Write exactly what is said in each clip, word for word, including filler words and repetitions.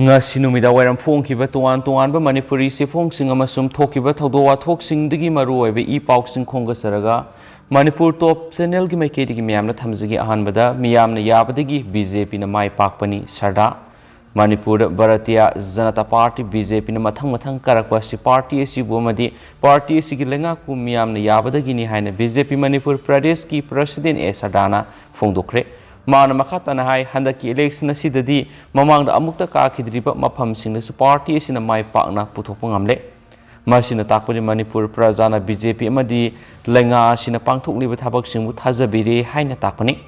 ꯉꯁꯤ ꯅꯨꯃꯤꯗꯥꯡ ꯋꯥꯏꯔꯝ ꯐꯣꯡꯈꯤꯕ ꯇꯣꯉꯥꯟ ꯇꯣꯉꯥꯟꯕ ꯃꯅꯤꯄꯨꯔꯤ ꯆꯦꯐꯣꯡꯁꯤꯡ ꯑꯃꯁꯨꯡ ꯊꯣꯛꯈꯤꯕ ꯊꯧꯗꯣꯛ ꯋꯥꯊꯣꯛꯁꯤꯡꯗꯒꯤ ꯃꯔꯨꯑꯣꯏꯕ ꯏ ꯄꯥꯎꯁꯤꯡ ꯈꯣꯝꯒꯠꯆꯔꯒ, ꯃꯅꯤꯄꯨꯔ ꯇꯣꯞ ꯆꯦꯅꯦꯜꯒꯤ ꯃꯥꯏꯀꯩꯗꯒꯤ ꯃꯌꯥꯝꯅ ꯊꯝꯖꯒꯦ꯫ ꯑꯍꯥꯟꯕꯗ, ꯃꯤꯌꯥꯝꯅ ꯌꯥꯕꯗꯒꯤ ꯕꯤ ꯖꯦ ꯄꯤꯅ ꯃꯥꯏ ꯄꯥꯛꯄꯅꯤ, ꯁꯔꯗꯥ꯫ ꯃꯅꯤꯄꯨꯔꯗ Bharatiya Janata party, B J ꯄꯤꯅ ꯃꯊꯪ ꯃꯊꯪ ꯀꯥꯔꯛꯄ ꯑꯁꯤ ꯄꯥꯔꯇꯤ ꯑꯁꯤꯕꯨ ꯑꯃꯗꯤ ꯄꯥꯔꯇꯤ ꯑꯁꯤꯒꯤ ꯂꯩꯉꯥꯛꯄꯨ ꯃꯤꯌꯥꯝꯅ ꯌꯥꯕꯗꯒꯤꯅꯤ ꯍꯥꯏꯅ ꯕꯤ ꯖꯦ ꯄꯤ ꯃꯅꯤꯄꯨꯔ ꯄ꯭ꯔꯗꯦꯁꯀꯤ ꯄ꯭ꯔꯁꯤꯗꯦꯟ ꯑꯦ ꯁꯔꯗꯥꯅ ꯐꯣꯡꯗꯣꯛꯈ꯭ꯔꯦ꯫ ꯃꯥꯅ ꯃꯈꯥ ꯇꯥꯅ ꯍꯥꯏ, ꯍꯟꯗꯛꯀꯤ ꯏꯂꯦꯛꯁꯟ ꯑꯁꯤꯗꯗꯤ ꯃꯃꯥꯡꯗ ꯑꯃꯨꯛꯇ ꯀꯥꯈꯤꯗ꯭ꯔꯤꯕ ꯃꯐꯝꯁꯤꯡꯗꯁꯨ ꯄꯥꯔꯇꯤ ꯑꯁꯤꯅ ꯃꯥꯏ ꯄꯥꯛꯅ ꯄꯨꯊꯣꯛꯄ ꯉꯝꯂꯦ꯫ ꯃꯁꯤꯅ ꯇꯥꯛꯄꯗꯤ ꯃꯅꯤꯄꯨꯔ ꯄ꯭ꯔꯖꯥꯅ ꯕꯤ ꯖꯦ ꯄꯤ ꯑꯃꯗꯤ ꯂꯩꯉꯥꯛ ꯑꯁꯤꯅ ꯄꯥꯡꯊꯣꯛꯂꯤꯕ ꯊꯕꯛꯁꯤꯡꯕꯨ ꯊꯥꯖꯕꯤꯔꯦ ꯍꯥꯏꯅ ꯇꯥꯛꯄꯅꯤ꯫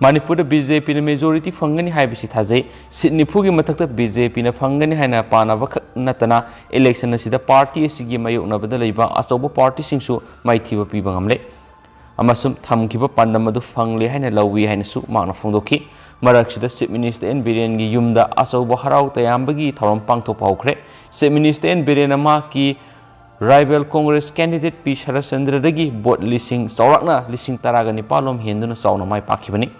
ꯃꯅꯤꯄꯨꯔꯗ ꯕꯤ ꯖꯦ ꯄꯤꯅ ꯃꯦꯖꯣꯔꯤꯇꯤ ꯐꯪꯒꯅꯤ ꯍꯥꯏꯕꯁꯤ ꯊꯥꯖꯩ꯫ ꯁꯤꯠ ꯅꯤꯐꯨꯒꯤ ꯃꯊꯛꯇ ꯕꯤ ꯖꯦ ꯄꯤꯅ ꯐꯪꯒꯅꯤ ꯍꯥꯏꯅ ꯄꯥꯅꯕ ꯈꯛ ꯅꯠꯇꯅ, ꯏꯂꯦꯛꯁꯟ ꯑꯁꯤꯗ ꯄꯥꯔꯇꯤ ꯑꯁꯤꯒꯤ ꯃꯥꯌꯣꯛꯅꯕꯗ ꯂꯩꯕ ꯑꯆꯧꯕ ꯄꯥꯔꯇꯤꯁꯤꯡꯁꯨ ꯃꯥꯏꯊꯤꯕ ꯄꯤꯕ ꯉꯝꯂꯦ ꯑꯃꯁꯨꯡ ꯊꯝꯈꯤꯕ ꯄꯥꯟꯗꯝ ꯑꯗꯨ ꯐꯪꯂꯦ ꯍꯥꯏꯅ ꯂꯧꯏ ꯍꯥꯏꯅꯁꯨ ꯃꯍꯥꯛꯅ ꯐꯣꯡꯗꯣꯛꯈꯤ꯫ ꯃꯔꯛꯁꯤꯗ ꯆꯤꯐ ꯃꯤꯅꯤꯁꯇꯔ ꯑꯦꯟ ꯕꯤꯔꯦꯟꯒꯤ ꯌꯨꯝꯗ ꯑꯆꯧꯕ ꯍꯔꯥꯎ ꯇꯌꯥꯝꯕꯒꯤ ꯊꯧꯔꯝ ꯄꯥꯡꯊꯣꯛꯄ ꯍꯧꯈ꯭ꯔꯦ꯫ ꯆꯤꯐ ꯃꯤꯅꯤꯁꯇꯔ ꯑꯦꯟ ꯕꯤꯔꯦꯟꯅ ꯃꯍꯥꯛꯀꯤ ꯔꯥꯏꯕꯦꯜ ꯀꯣꯡꯒ꯭ꯔꯦꯁ ꯀꯦꯟꯗꯤꯗꯦꯠ ꯄꯤ ꯁꯔꯠꯆꯟꯗ꯭ꯔꯗꯒꯤ ꯚꯣꯠ ꯂꯤꯁꯤꯡ ꯆꯥꯎꯔꯥꯛꯅ ꯂꯤꯁꯤꯡ ꯇꯔꯥꯒ ꯅꯤꯄꯥꯜ ꯔꯣꯝ ꯍꯦꯟꯗꯨꯅ ꯆꯥꯎꯅ ꯃꯥꯏ ꯄꯥꯛꯈꯤꯕꯅꯤ꯫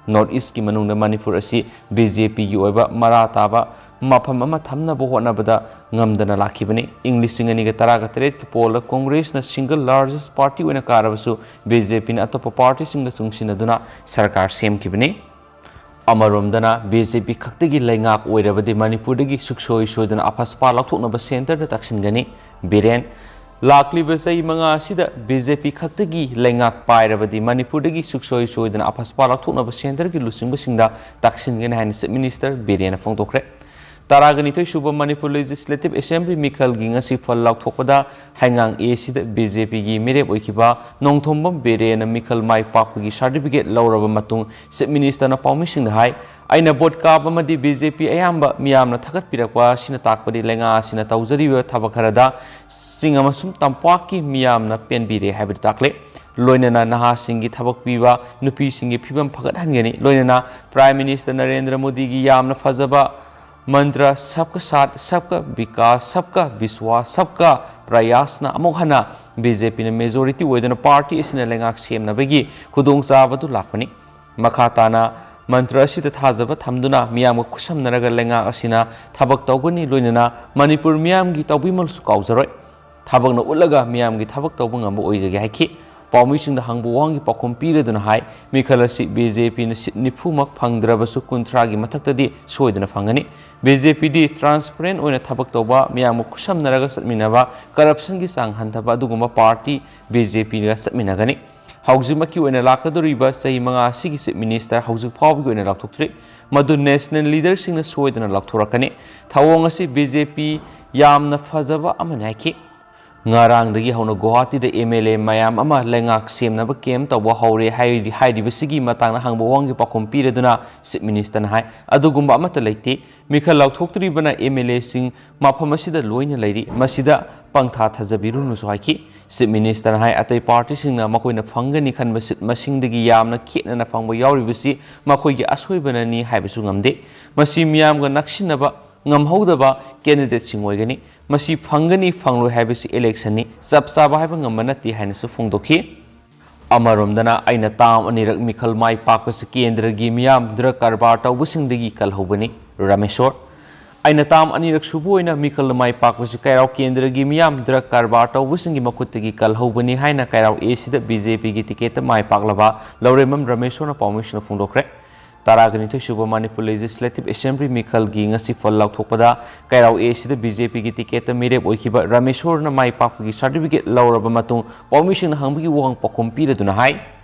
ꯅꯣꯔꯠ ꯏꯁꯀꯤ ꯃꯅꯨꯡꯗ ꯃꯅꯤꯄꯨꯔ ꯑꯁꯤ ꯕꯤ ꯖꯦ ꯄꯤꯒꯤ ꯑꯣꯏꯕ ꯃꯔꯥ ꯇꯥꯕ ꯃꯐꯝ ꯑꯃ ꯊꯝꯅꯕ ꯍꯣꯠꯅꯕꯗ ꯉꯝꯗꯅ ꯂꯥꯛꯈꯤꯕꯅꯤ꯫ ꯏꯪ ꯂꯤꯁꯤꯡ ꯑꯅꯤꯒ ꯇꯔꯥꯒ ꯇꯔꯦꯠꯀꯤ ꯄꯣꯜꯗ ꯀꯣꯡꯒ꯭ꯔꯦꯁꯅ ꯁꯤꯡꯒꯜ ꯂꯥꯔꯖꯦꯁ ꯄꯥꯔꯇꯤ ꯑꯣꯏꯅ ꯀꯥꯔꯕꯁꯨ, ꯕꯤ ꯖꯦ ꯄꯤꯅ ꯑꯇꯣꯞꯄ ꯄꯥꯔꯇꯤꯁꯤꯡꯒ ꯆꯨꯡꯁꯤꯟꯅꯗꯨꯅ ꯁꯔꯀꯥꯔ ꯁꯦꯝꯈꯤꯕꯅꯤ꯫ ꯑꯃꯔꯣꯝꯗꯅ, ꯕꯤ ꯖꯦ ꯄꯤ ꯈꯛꯇꯒꯤ ꯂꯩꯉꯥꯛ ꯑꯣꯏꯔꯕꯗꯤ ꯃꯅꯤꯄꯨꯔꯗꯒꯤ ꯁꯨꯛꯁꯣꯏ ꯁꯣꯏꯗꯅ ꯑꯐꯁꯄꯥ ꯂꯧꯊꯣꯛꯅꯕ ꯁꯦꯟꯇꯔꯗ ꯇꯛꯁꯤꯟꯒꯅꯤ꯫ ꯕꯤꯔꯦꯟ, ꯂꯥꯛꯂꯤꯕ ꯆꯍꯤ ꯃꯉꯥ ꯑꯁꯤꯗ ꯕꯤ ꯖꯦ ꯄꯤ ꯈꯛꯇꯒꯤ ꯂꯩꯉꯥꯛ ꯄꯥꯏꯔꯕꯗꯤ ꯃꯅꯤꯄꯨꯔꯗꯒꯤ ꯁꯨꯛꯁꯣꯏ ꯁꯣꯏꯗꯅ ꯑꯐꯁꯄꯥ ꯂꯧꯊꯣꯛꯅꯕ ꯁꯦꯟꯇꯔꯒꯤ ꯂꯨꯆꯤꯡꯕꯁꯤꯡꯗ ꯇꯛꯁꯤꯟꯒꯅꯤ ꯍꯥꯏꯅ ꯆꯤꯐ ꯃꯤꯅꯤꯁꯇꯔ ꯕꯤꯔꯦꯟꯅ ꯐꯣꯡꯗꯣꯛꯈ꯭ꯔꯦ꯫ ꯇꯔꯥꯒ ꯅꯤꯊꯣꯏ ꯁꯨꯕ ꯃꯅꯤꯄꯨꯔ ꯂꯦꯖꯤꯁꯂꯦꯇꯤꯚ ꯑꯦꯁꯦꯝꯕ꯭ꯂꯤ ꯃꯤꯈꯜꯒꯤ ꯉꯁꯤ ꯐꯜ ꯂꯥꯎꯊꯣꯛꯄꯗ ꯍꯩꯉꯥꯡ ꯑꯦ ꯁꯤꯗ ꯕꯤ ꯖꯦ ꯄꯤꯒꯤ ꯃꯤꯔꯦꯞ ꯑꯣꯏꯈꯤꯕ ꯅꯣꯡꯊꯣꯝꯕꯝ ꯕꯤꯔꯦꯟꯅ ꯃꯤꯈꯜ ꯃꯥꯏ ꯄꯥꯛꯄꯒꯤ ꯁꯥꯔꯇꯤꯐꯤꯀꯦꯠ ꯂꯧꯔꯕ ꯃꯇꯨꯡ ꯆꯤꯐ ꯃꯤꯅꯤꯁꯇꯔꯅ ꯄꯥꯎꯃꯤꯁꯤꯡꯗ ꯍꯥꯏ, "ꯑꯩꯅ ꯚꯣꯠ ꯀꯥꯕ ꯑꯃꯗꯤ ꯕꯤ ꯖꯦ ꯄꯤ ꯑꯌꯥꯝꯕ ꯃꯤꯌꯥꯝꯅ ꯊꯥꯒꯠꯄꯤꯔꯛꯄ ꯑꯁꯤꯅ ꯇꯥꯛꯄꯗꯤ ꯂꯩꯉꯥꯛ ꯑꯁꯤꯅ ꯇꯧꯖꯔꯤꯕ ꯊꯕꯛ ꯈꯔꯗ ꯆꯤꯡ ꯑꯃꯁꯨꯡ ꯇꯝꯄꯥꯛꯀꯤ ꯃꯤꯌꯥꯝꯅ ꯄꯦꯟꯕꯤꯔꯦ ꯍꯥꯏꯕꯗꯨ ꯇꯥꯛꯂꯦ꯫ ꯂꯣꯏꯅꯅ ꯅꯍꯥꯁꯤꯡꯒꯤ ꯊꯕꯛ ꯄꯤꯕ, ꯅꯨꯄꯤꯁꯤꯡꯒꯤ ꯐꯤꯕꯝ ꯐꯒꯠꯍꯟꯒꯅꯤ꯫ ꯂꯣꯏꯅꯅ ꯄ꯭ꯔꯥꯏꯝ ꯃꯤꯅꯤꯁꯇꯔ ꯅꯔꯦꯟꯗ꯭ꯔ ꯃꯣꯗꯤꯒꯤ ꯌꯥꯝꯅ ꯐꯖꯕ ꯃꯟꯇ꯭ꯔ ꯁꯕꯀ ꯁꯥꯊ, ꯁꯕꯀ ꯕꯤꯀꯥꯁ, ꯁꯕꯀ ꯕꯤꯁ꯭ꯋꯥꯁ, ꯁꯕꯀ ꯄ꯭ꯔꯌꯥꯁꯅ ꯑꯃꯨꯛ ꯍꯟꯅ ꯕꯤ ꯖꯦ ꯄꯤꯅ ꯃꯦꯖꯣꯔꯤꯇꯤ ꯑꯣꯏꯗꯨꯅ ꯄꯥꯔꯇꯤ ꯑꯁꯤꯅ ꯂꯩꯉꯥꯛ ꯁꯦꯝꯅꯕꯒꯤ ꯈꯨꯗꯣꯡꯆꯥꯕꯗꯨ ꯂꯥꯛꯄꯅꯤ꯫" ꯃꯈꯥ ꯇꯥꯅ ꯃꯟꯇ꯭ꯔ ꯑꯁꯤꯗ ꯊꯥꯖꯕ ꯊꯝꯗꯨꯅ ꯃꯤꯌꯥꯝꯒ ꯈꯨꯠꯁꯝꯅꯔꯒ ꯂꯩꯉꯥꯛ ꯑꯁꯤꯅ ꯊꯕꯛ ꯇꯧꯒꯅꯤ, ꯂꯣꯏꯅꯅ ꯃꯅꯤꯄꯨꯔ ꯃꯤꯌꯥꯝꯒꯤ ꯇꯧꯕꯤꯃꯜꯁꯨ ꯀꯥꯎꯖꯔꯣꯏ꯫ ꯊꯕꯛꯅ ꯎꯠꯂꯒ ꯃꯤꯌꯥꯝꯒꯤ ꯊꯕꯛ ꯇꯧꯕ ꯉꯝꯕ ꯑꯣꯏꯖꯒꯦ ꯍꯥꯏꯈꯤ꯫ ꯄꯥꯎꯃꯤꯁꯤꯡꯗ ꯍꯪꯕ ꯋꯥꯍꯪꯒꯤ ꯄꯥꯎꯈꯨꯝ ꯄꯤꯔꯗꯨꯅ ꯍꯥꯏ, ꯃꯤꯈꯜ ꯑꯁꯤ ꯕꯤ ꯖꯦ ꯄꯤꯅ ꯁꯤꯠ ꯅꯤꯐꯨꯃꯛ ꯐꯪꯗ꯭ꯔꯕꯁꯨ ꯀꯨꯟꯊ꯭ꯔꯥꯒꯤ ꯃꯊꯛꯇꯗꯤ ꯁꯣꯏꯗꯅ ꯐꯪꯒꯅꯤ꯫ ꯕꯤ ꯖꯦ ꯄꯤꯗꯤ transparent ꯑꯣꯏꯅ ꯊꯕꯛ ꯇꯧꯕ, ꯃꯤꯌꯥꯝꯒ ꯈꯨꯠꯁꯝꯅꯔꯒ ꯆꯠꯃꯤꯟꯅꯕ, corruption ꯒꯤ ꯆꯥꯡ ꯍꯟꯊꯕ ꯑꯗꯨꯒꯨꯝꯕ party ꯕꯤ ꯖꯦ ꯄꯤꯒ ꯆꯠꯃꯤꯟꯅꯒꯅꯤ꯫ ꯍꯧꯖꯤꯛꯃꯛꯀꯤ ꯑꯣꯏꯅ ꯂꯥꯛꯀꯗꯧꯔꯤꯕ ꯆꯍꯤ ꯃꯉꯥ ꯑꯁꯤꯒꯤ Chief Minister ꯍꯧꯖꯤꯛ ꯐꯥꯎꯕꯒꯤ ꯑꯣꯏꯅ ꯂꯥꯎꯊꯣꯛꯇ꯭ꯔꯤ꯫ ꯃꯗꯨ national leader ꯁꯤꯡꯅ ꯁꯣꯏꯗꯅ ꯂꯥꯎꯊꯣꯔꯛꯀꯅꯤ꯫ ꯊꯧꯑꯣꯡ ꯑꯁꯤ ꯕꯤ ꯖꯦ ꯄꯤ ꯌꯥꯝꯅ ꯐꯖꯕ ꯑꯃꯅꯤ ꯍꯥꯏꯈꯤ꯫ ꯉꯔꯥꯡꯗꯒꯤ ꯍꯧꯅ ꯒꯨꯋꯥꯍꯥꯇꯤꯗ ꯑꯦꯝ ꯑꯦꯜ ꯑꯦ ꯃꯌꯥꯝ ꯑꯃ ꯂꯩꯉꯥꯛ ꯁꯦꯝꯅꯕ camp ꯇꯧꯕ ꯍꯧꯔꯦ ꯍꯥꯏꯔꯤ-, ꯍꯥꯏꯔꯤꯕꯁꯤꯒꯤ ꯃꯇꯥꯡꯗ ꯍꯪꯕ ꯋꯥꯍꯪꯒꯤ ꯄꯥꯎꯈꯨꯝ ꯄꯤꯔꯗꯨꯅ Chief Minister ꯅ ꯍꯥꯏ, ꯑꯗꯨꯒꯨꯝꯕ ꯑꯃꯠꯇ ꯂꯩꯇꯦ꯫ ꯃꯤꯈꯜ ꯂꯥꯎꯊꯣꯛꯇ꯭ꯔꯤꯕꯅ ꯑꯦꯝ ꯑꯦꯜ ꯑꯦ ꯁꯤꯡ ꯃꯐꯝ ꯑꯁꯤꯗ ꯂꯣꯏꯅ ꯂꯩꯔꯤ꯫ ꯃꯁꯤꯗ ꯄꯪꯊꯥ ꯊꯥꯖꯕꯤꯔꯨꯅꯨꯁꯨ ꯍꯥꯏꯈꯤ꯫ Chief Minister ꯅ ꯍꯥꯏ, ꯑꯇꯩ party ꯁꯤꯡꯅ ꯃꯈꯣꯏꯅ ꯐꯪꯒꯅꯤ ꯈꯟꯕ ꯁꯤꯠ ꯃꯁꯤꯡꯗꯒꯤ ꯌꯥꯝꯅ ꯈꯦꯠꯅꯅ ꯐꯪꯕ ꯌꯥꯎꯔꯤꯕꯁꯤ ꯃꯈꯣꯏꯒꯤ ꯑꯁꯣꯏꯕꯅꯅꯤ ꯍꯥꯏꯕꯁꯨ ꯉꯝꯗꯦ꯫ ꯃꯁꯤ ꯃꯤꯌꯥꯝꯒ ꯅꯛꯁꯤꯟꯅꯕ ꯉꯝꯍꯧꯗꯕ candidate ꯁꯤꯡ ꯑꯣꯏꯒꯅꯤ꯫ ꯃꯁꯤ ꯐꯪꯒꯅꯤ ꯐꯪꯂꯣꯏ ꯍꯥꯏꯕꯁꯤ election ꯅꯤ, ꯆꯞ ꯆꯥꯕ ꯍꯥꯏꯕ ꯉꯝꯕ ꯅꯠꯇꯦ ꯍꯥꯏꯅꯁꯨ ꯐꯣꯡꯗꯣꯛꯈꯤ꯫ ꯑꯃꯔꯣꯝꯗꯅ ꯑꯩꯅ term ꯑꯅꯤꯔꯛ ꯃꯤꯈꯜ ꯃꯥꯏ ꯄꯥꯛꯄꯁꯤ ꯀꯦꯟꯗ꯭ꯔꯒꯤ ꯃꯤꯌꯥꯝ drug ꯀꯔꯕꯥꯔ ꯇꯧꯕꯁꯤꯡꯗꯒꯤ ꯀꯜꯍꯧꯕꯅꯤ, ꯔꯥꯃꯦꯁꯣꯔ꯫ ꯑꯩꯅ term ꯑꯅꯤꯔꯛ ꯁꯨꯕ ꯑꯣꯏꯅ ꯃꯤꯈꯜꯗ ꯃꯥꯏ ꯄꯥꯛꯄꯁꯤ ꯀꯩꯔꯥꯎ ꯀꯦꯟꯗ꯭ꯔꯒꯤ ꯃꯤꯌꯥꯝ drug ꯀꯔꯕꯥꯔ ꯇꯧꯕꯁꯤꯡꯒꯤ ꯃꯈꯨꯠꯇꯒꯤ ꯀꯜꯍꯧꯕꯅꯤ ꯍꯥꯏꯅ ꯀꯩꯔꯥꯎ A ꯁꯤꯗ B J P ꯒꯤ ticket ꯇ ꯃꯥꯏ ꯄꯥꯛꯂꯕ ꯂꯧꯔꯦꯝꯕꯝ ꯔꯥꯃꯦꯁꯣꯔꯅ ꯄꯥꯎꯃꯤꯁꯤꯡꯗ ꯐꯣꯡꯗꯣꯛꯈ꯭ꯔꯦ꯫ ꯇꯔꯥꯒ ꯅꯤꯊꯣꯏ ꯁꯨꯕ Manipur Legislative Assembly ꯃꯤꯈꯜꯒꯤ ꯉꯁꯤ ꯐꯜ ꯂꯥꯎꯊꯣꯛꯄꯗ ꯀꯩꯔꯥꯎ A ꯁꯤꯗ B J P ꯒꯤ ticket ꯇ ꯃꯤꯔꯦꯞ ꯑꯣꯏꯈꯤꯕ ꯔꯥꯃꯦꯁꯣꯔꯅ ꯃꯥꯏ ꯄꯥꯛꯄꯒꯤ certificate ꯂꯧꯔꯕ ꯃꯇꯨꯡ ꯄꯥꯎꯃꯤꯁꯤꯡꯅ ꯍꯪꯕꯒꯤ ꯋꯥꯍꯪ ꯄꯥꯎꯈꯨꯝ ꯄꯤꯔꯗꯨꯅ ꯍꯥꯏ,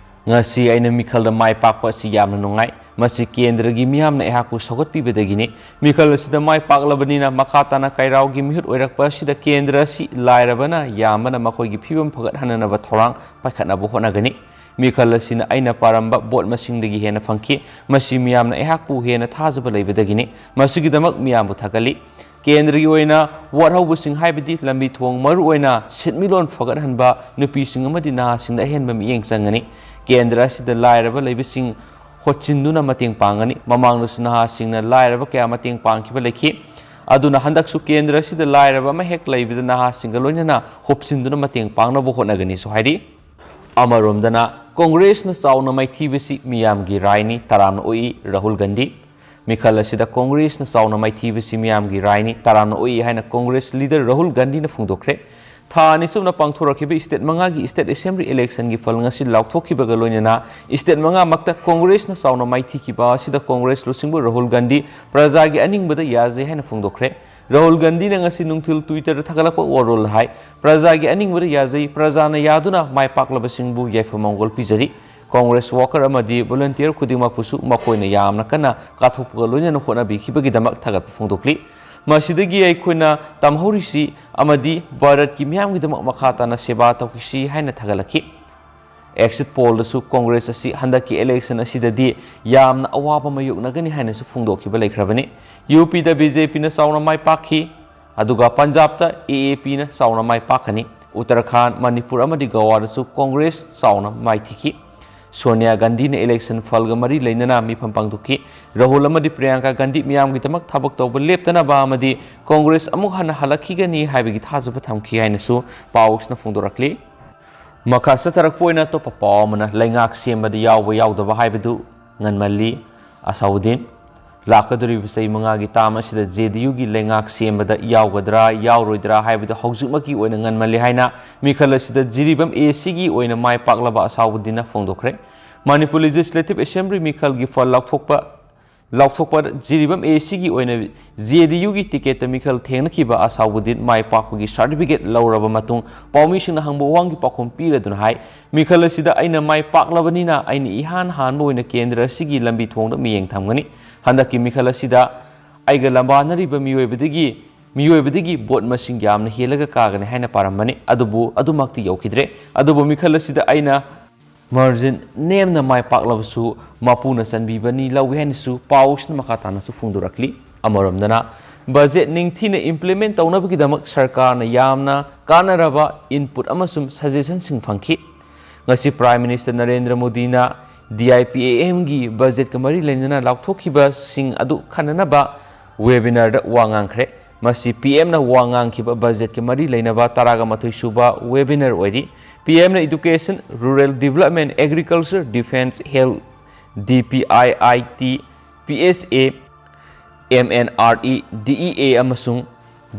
"ꯉꯁꯤ ꯑꯩꯅ ꯃꯤꯈꯜꯗ ꯃꯥꯏ ꯄꯥꯛꯄ ꯑꯁꯤ ꯌꯥꯝꯅ ꯅꯨꯡꯉꯥꯏ꯫ ꯃꯁꯤ ꯀꯦꯟꯗ꯭ꯔꯒꯤ ꯃꯤꯌꯥꯝꯅ ꯑꯩꯍꯥꯛꯄꯨ ꯁꯧꯒꯠꯄꯤꯕꯗꯒꯤꯅꯤ꯫ ꯃꯤꯈꯜ ꯑꯁꯤꯗ ꯃꯥꯏ ꯄꯥꯛꯂꯕꯅꯤꯅ ꯃꯈꯥ ꯇꯥꯅ ꯀꯩꯔꯥꯎꯒꯤ ꯃꯤꯍꯨꯠ ꯑꯣꯏꯔꯛꯄ ꯑꯁꯤꯗ ꯀꯦꯟꯗ꯭ꯔ ꯑꯁꯤ ꯂꯥꯏꯔꯕꯅ ꯌꯥꯝꯕꯅ ꯃꯈꯣꯏꯒꯤ ꯐꯤꯕꯝ ꯐꯒꯠꯍꯟꯅꯅꯕ ꯊꯧꯔꯥꯡ ꯄꯥꯏꯈꯠꯅꯕ ꯍꯣꯠꯅꯒꯅꯤ꯫ ꯃꯤꯈꯜ ꯑꯁꯤꯅ ꯑꯩꯅ ꯄꯥꯔꯝꯕ vote ꯃꯁꯤꯡꯗꯒꯤ ꯍꯦꯟꯅ ꯐꯪꯈꯤ꯫ ꯃꯁꯤ ꯃꯤꯌꯥꯝꯅ ꯑꯩꯍꯥꯛꯄꯨ ꯍꯦꯟꯅ ꯊꯥꯖꯕ ꯂꯩꯕꯗꯒꯤꯅꯤ꯫ ꯃꯁꯤꯒꯤꯗꯃꯛ ꯃꯤꯌꯥꯝꯕꯨ ꯊꯥꯒꯠꯂꯤ꯫ ꯀꯦꯟꯗ꯭ꯔꯒꯤ ꯑꯣꯏꯅ ꯋꯥꯠꯍꯧꯕꯁꯤꯡ ꯍꯥꯏꯕꯗꯤ ꯂꯝꯕꯤ ꯊꯣꯡ, ꯃꯔꯨꯑꯣꯏꯅ ꯁꯦꯟꯃꯤꯠꯂꯣꯟ ꯐꯒꯠꯍꯟꯕ, ꯅꯨꯄꯤꯁꯤꯡ ꯑꯃꯗꯤ ꯅꯍꯥꯁꯤꯡꯗ ꯑꯍꯦꯟꯕ ꯃꯤꯠꯌꯦꯡ ꯆꯪꯒꯅꯤ꯫ ꯀꯦꯟꯗ꯭ꯔ ꯑꯁꯤꯗ ꯂꯥꯏꯔꯕ ꯂꯩꯕꯁꯤꯡ ꯍꯣꯠꯆꯤꯟꯗꯨꯅ ꯃꯇꯦꯡ ꯄꯥꯡꯒꯅꯤ꯫ ꯃꯃꯥꯡꯗꯁꯨ ꯅꯍꯥꯁꯤꯡꯅ ꯂꯥꯏꯔꯕ ꯀꯌꯥ ꯃꯇꯦꯡ ꯄꯥꯡꯈꯤꯕ ꯂꯩꯈꯤ꯫ ꯑꯗꯨꯅ ꯍꯟꯗꯛꯁꯨ ꯀꯦꯟꯗ꯭ꯔ ꯑꯁꯤꯗ ꯂꯥꯏꯔꯕ ꯑꯃ ꯍꯦꯛ ꯂꯩꯕꯗ ꯅꯍꯥꯁꯤꯡꯒ ꯂꯣꯏꯅꯅ ꯍꯨꯞꯆꯤꯟꯗꯨꯅ ꯃꯇꯦꯡ ꯄꯥꯡꯅꯕ ꯍꯣꯠꯅꯒꯅꯤꯁꯨ ꯍꯥꯏꯔꯤ꯫ ꯑꯃꯔꯣꯝꯗꯅ ꯀꯣꯡꯒ꯭ꯔꯦꯁꯅ ꯆꯥꯎꯅ ꯃꯥꯏꯊꯤꯕꯁꯤ ꯃꯤꯌꯥꯝꯒꯤ ꯔꯥꯏꯅꯤ, ꯇꯔꯥꯝꯅ ꯑꯣꯛꯏ ꯔꯥꯍꯨꯜ ꯒꯥꯟꯙꯤ꯫ ꯃꯤꯈꯜ ꯑꯁꯤꯗ ꯀꯣꯡꯒ꯭ꯔꯦꯁꯅ ꯆꯥꯎꯅ ꯃꯥꯏꯊꯤꯕꯁꯤ ꯃꯤꯌꯥꯝꯒꯤ ꯔꯥꯏꯅꯤ, ꯇꯔꯥꯝꯅ ꯑꯣꯛꯏ ꯍꯥꯏꯅ ꯀꯣꯡꯒ꯭ꯔꯦꯁ ꯂꯤꯗꯔ ꯔꯥꯍꯨꯜ ꯒꯥꯟꯙꯤꯅ ꯐꯣꯡꯗꯣꯛꯈ꯭ꯔꯦ꯫ ꯊꯥ ꯑꯅꯤ ꯆꯨꯞꯅ ꯄꯥꯡꯊꯣꯔꯛꯈꯤꯕ ꯏꯁꯇꯦꯠ ꯃꯉꯥꯒꯤ ꯏꯁꯇꯦꯠ ꯑꯦꯁꯦꯝꯕ꯭ꯂꯤ ꯏꯂꯦꯛꯁꯟꯒꯤ ꯐꯜ ꯉꯁꯤ ꯂꯥꯎꯊꯣꯛꯈꯤꯕꯒ ꯂꯣꯏꯅꯅ ꯏꯁꯇꯦꯠ ꯃꯉꯥꯃꯛꯇ ꯀꯣꯡꯒ꯭ꯔꯦꯁꯅ ꯆꯥꯎꯅ ꯃꯥꯏꯊꯤꯈꯤꯕ ꯑꯁꯤꯗ ꯀꯣꯡꯒ꯭ꯔꯦꯁ ꯂꯨꯆꯤꯡꯕ ꯔꯥꯍꯨꯜ ꯒꯥꯟꯙꯤ ꯄ꯭ꯔꯖꯥꯒꯤ ꯑꯅꯤꯡꯕꯗ ꯌꯥꯖꯩ ꯍꯥꯏꯅ ꯐꯣꯡꯗꯣꯛꯈ꯭ꯔꯦ꯫ ꯔꯥꯍꯨꯜ ꯒꯥꯟꯙꯤꯅ ꯉꯁꯤ ꯅꯨꯡꯊꯤꯜ Twitter-ꯗ ꯊꯥꯒꯠꯂꯛꯄ ꯋꯥꯔꯣꯜ ꯍꯥꯏ, "ꯄ꯭ꯔꯖꯥꯒꯤ ꯑꯅꯤꯡꯕꯗ ꯌꯥꯖꯩ, ꯄ꯭ꯔꯖꯥꯅ ꯌꯥꯗꯨꯅ ꯃꯥꯏ ꯄꯥꯛꯂꯕꯁꯤꯡꯕꯨ ꯌꯥꯏꯐ ꯃꯪꯒꯣꯜ ꯄꯤꯖꯔꯤ꯫ ꯀꯣꯡꯒ꯭ꯔꯦꯁ ꯋꯥꯀꯔ ꯑꯃꯗꯤ ꯚꯣꯂꯨꯟꯇꯤꯌꯔ ꯈꯨꯗꯤꯡꯃꯛꯄꯨꯁꯨ ꯃꯈꯣꯏꯅ ꯌꯥꯝꯅ ꯀꯟꯅ ꯀꯠꯊꯣꯛꯄꯒ ꯂꯣꯏꯅꯅ ꯍꯣꯠꯅꯕꯤꯈꯤꯕꯒꯤꯗꯃꯛ ꯊꯥꯒꯠꯄ ꯐꯣꯡꯗꯣꯛꯂꯤ꯫ ꯃꯁꯤꯗꯒꯤ ꯑꯩꯈꯣꯏꯅ ꯇꯝꯍꯧꯔꯤꯁꯤ ꯑꯃꯗꯤ ꯚꯥꯔꯠꯀꯤ ꯃꯤꯌꯥꯝꯒꯤꯗꯃꯛ ꯃꯈꯥ ꯇꯥꯅ ꯁꯦꯕꯥ ꯇꯧꯈꯤꯁꯤ" ꯍꯥꯏꯅ ꯊꯥꯒꯠꯂꯛꯈꯤ꯫ ꯑꯦꯛꯖꯤꯠ ꯄꯣꯜꯗꯁꯨ ꯀꯣꯡꯒ꯭ꯔꯦꯁ ꯑꯁꯤ ꯍꯟꯗꯛꯀꯤ ꯏꯂꯦꯛꯁꯟ ꯑꯁꯤꯗꯗꯤ ꯌꯥꯝꯅ ꯑꯋꯥꯕ ꯃꯥꯌꯣꯛꯅꯒꯅꯤ ꯍꯥꯏꯅꯁꯨ ꯐꯣꯡꯗꯣꯛꯈꯤꯕ ꯂꯩꯈ꯭ꯔꯕꯅꯤ꯫ ꯌꯨ ꯄꯤꯗ ꯕꯤ ꯖꯦ ꯄꯤꯅ ꯆꯥꯎꯅ ꯃꯥꯏ ꯄꯥꯛꯈꯤ, ꯑꯗꯨꯒ ꯄꯟꯖꯥꯕꯇ ꯑꯦ ꯑꯦ ꯄꯤꯅ ꯆꯥꯎꯅ ꯃꯥꯏ ꯄꯥꯛꯀꯅꯤ꯫ ꯎꯠꯇꯔꯈꯥꯟꯗ, ꯃꯅꯤꯄꯨꯔ ꯑꯃꯗꯤ ꯒꯣꯋꯥꯗꯁꯨ ꯀꯣꯡꯒ꯭ꯔꯦꯁ ꯆꯥꯎꯅ ꯃꯥꯏꯊꯤꯈꯤ꯫ ꯁꯣꯅꯤꯌꯥ ꯒꯥꯟꯙꯤꯅ ꯏꯂꯦꯛꯁꯟ ꯐꯜꯒ ꯃꯔꯤ ꯂꯩꯅꯅ ꯃꯤꯐꯝ ꯄꯥꯡꯊꯣꯛꯈꯤ꯫ ꯔꯥꯍꯨꯜ ꯑꯃꯗꯤ ꯄ꯭ꯔꯤꯌꯥꯡꯀꯥ ꯒꯥꯟꯙꯤ ꯃꯤꯌꯥꯝꯒꯤꯗꯃꯛ ꯊꯕꯛ ꯇꯧꯕ ꯂꯦꯞꯇꯅꯕ ꯑꯃꯗꯤ ꯀꯣꯡꯒ꯭ꯔꯦꯁ ꯑꯃꯨꯛ ꯍꯟꯅ ꯍꯜꯂꯛꯈꯤꯒꯅꯤ ꯍꯥꯏꯕꯒꯤ ꯊꯥꯖꯕ ꯊꯝꯈꯤ ꯍꯥꯏꯅꯁꯨ ꯄꯥꯎꯁꯤꯅ ꯐꯣꯡꯗꯣꯔꯛꯂꯤ꯫ ꯃꯈꯥ ꯆꯠꯊꯔꯛꯄ ꯑꯣꯏꯅ ꯑꯇꯣꯞꯄ ꯄꯥꯎ ꯑꯃꯅ, ꯂꯩꯉꯥꯛ ꯁꯦꯝꯕꯗ ꯌꯥꯎꯕ ꯌꯥꯎꯗꯕ ꯍꯥꯏꯕꯗꯨ ꯉꯟꯃꯜꯂꯤ꯫ ꯑꯁꯥꯎꯗꯤꯟ, ꯂꯥꯛꯀꯗꯧꯔꯤꯕ ꯆꯍꯤ ꯃꯉꯥꯒꯤ ꯇꯥꯝ ꯑꯁꯤꯗ ꯖꯦ ꯗꯤ ꯌꯨꯒꯤ ꯂꯩꯉꯥꯛ ꯁꯦꯝꯕꯗ ꯌꯥꯎꯒꯗ꯭ꯔꯥ ꯌꯥꯎꯔꯣꯏꯗ꯭ꯔꯥ ꯍꯥꯏꯕꯗꯨ ꯍꯧꯖꯤꯛꯃꯛꯀꯤ ꯑꯣꯏꯅ ꯉꯟꯃꯜꯂꯤ ꯍꯥꯏꯅ ꯃꯤꯈꯜ ꯑꯁꯤꯗ ꯖꯤꯔꯤꯕꯥꯝ ꯑꯦ ꯁꯤꯒꯤ ꯑꯣꯏꯅ ꯃꯥꯏ ꯄꯥꯛꯂꯕ ꯑꯁꯥꯎꯗꯤꯟꯅ ꯐꯣꯡꯗꯣꯛꯈ꯭ꯔꯦ꯫ ꯃꯅꯤꯄꯨꯔ ꯂꯦꯖꯤꯁꯂꯦꯇꯤꯚ ꯑꯦꯁꯦꯝꯕ꯭ꯂꯤ ꯃꯤꯈꯜꯒꯤ ꯐꯜ ꯂꯥꯎꯊꯣꯛꯄ ꯂꯥꯎꯊꯣꯛꯄ ꯖꯤꯔꯤꯕꯥꯝ ꯑꯦ ꯁꯤꯒꯤ ꯑꯣꯏꯅ ꯖꯦ ꯗꯤ ꯌꯨꯒꯤ ꯇꯤꯀꯦꯠꯇ ꯃꯤꯈꯜ ꯊꯦꯡꯅꯈꯤꯕ ꯑꯁꯥꯎꯗꯤꯟ ꯃꯥꯏ ꯄꯥꯛꯄꯒꯤ ꯁꯥꯔꯇꯤꯐꯤꯀꯦꯠ ꯂꯧꯔꯕ ꯃꯇꯨꯡ ꯄꯥꯎꯃꯤꯁꯤꯡꯅ ꯍꯪꯕ ꯋꯥꯍꯪꯒꯤ ꯄꯥꯎꯈꯨꯝ ꯄꯤꯔꯗꯨꯅ ꯍꯥꯏ, "ꯃꯤꯈꯜ ꯑꯁꯤꯗ ꯑꯩꯅ ꯃꯥꯏ ꯄꯥꯛꯂꯕꯅꯤꯅ ꯑꯩꯅ ꯏꯍꯥꯟ ꯍꯥꯟꯕ ꯑꯣꯏꯅ ꯀꯦꯟꯗ꯭ꯔ ꯑꯁꯤꯒꯤ ꯂꯝꯕꯤ ꯊꯣꯡꯗ ꯃꯤꯠꯌꯦꯡ ꯊꯝꯒꯅꯤ꯫ ꯍꯟꯗꯛꯀꯤ ꯃꯤꯈꯜ ꯑꯁꯤꯗ ꯑꯩꯒ ꯂꯝꯕꯥꯅꯔꯤꯕ ꯃꯤꯑꯣꯏꯕꯗꯒꯤ ꯃꯤꯑꯣꯏꯕꯗꯒꯤ ꯚꯣꯠ ꯃꯁꯤꯡ ꯌꯥꯝꯅ ꯍꯦꯜꯂꯒ ꯀꯥꯒꯅꯤ ꯍꯥꯏꯅ ꯄꯥꯔꯝꯕꯅꯤ, ꯑꯗꯨꯕꯨ ꯑꯗꯨꯃꯛꯇꯤ ꯌꯧꯈꯤꯗ꯭ꯔꯦ꯫ ꯑꯗꯨꯕꯨ ꯃꯤꯈꯜ ꯑꯁꯤꯗ ꯑꯩꯅ ꯃꯥꯔꯖꯤꯟ ꯅꯦꯝꯅ ꯃꯥꯏ ꯄꯥꯛꯂꯕꯁꯨ ꯃꯄꯨꯅ ꯆꯟꯕꯤꯕꯅꯤ ꯂꯧꯏ" ꯍꯥꯏꯅꯁꯨ ꯄꯥꯎꯁꯤꯅ ꯃꯈꯥ ꯇꯥꯅꯁꯨ ꯐꯣꯡꯗꯣꯔꯛꯂꯤ꯫ ꯑꯃꯔꯣꯝꯗꯅ, ꯕꯖꯦꯠ ꯅꯤꯡꯊꯤꯅ ꯏꯝꯄ꯭ꯂꯤꯃꯦꯟ ꯇꯧꯅꯕꯒꯤꯗꯃꯛ ꯁꯔꯀꯥꯔꯅ ꯌꯥꯝꯅ ꯀꯥꯟꯅꯔꯕ ꯏꯟꯄꯨꯠ ꯑꯃꯁꯨꯡ ꯁꯖꯦꯁꯟꯁꯤꯡ ꯐꯪꯈꯤ꯫ ꯉꯁꯤ ꯄ꯭ꯔꯥꯏꯝ ꯃꯤꯅꯤꯁꯇꯔ ꯅꯔꯦꯟꯗ꯭ꯔ ꯃꯣꯗꯤꯅ ꯗꯤ ꯑꯥꯏ ꯄꯤ ꯑꯦ ꯑꯦꯝꯒꯤ ꯕꯖꯦꯠꯀ ꯃꯔꯤ ꯂꯩꯅꯅ ꯂꯥꯎꯊꯣꯛꯈꯤꯕꯁꯤꯡ ꯑꯗꯨ ꯈꯟꯅꯅꯕ ꯋꯦꯕꯤꯅꯥꯔꯗ ꯋꯥ ꯉꯥꯡꯈ꯭ꯔꯦ꯫ ꯃꯁꯤ ꯄꯤ ꯑꯦꯝꯅ ꯋꯥ ꯉꯥꯡꯈꯤꯕ ꯕꯖꯦꯠꯀ ꯃꯔꯤ ꯂꯩꯅꯕ ꯇꯔꯥꯒ ꯃꯥꯊꯣꯏ ꯁꯨꯕ ꯋꯦꯕꯤꯅꯥꯔ ꯑꯣꯏꯔꯤ꯫ ꯄꯤ ꯑꯦꯝꯅ Education, Rural Development, Agriculture, Defence, Health, D P I I T, P S A, M N R E, D E A ꯑꯃꯁꯨꯡ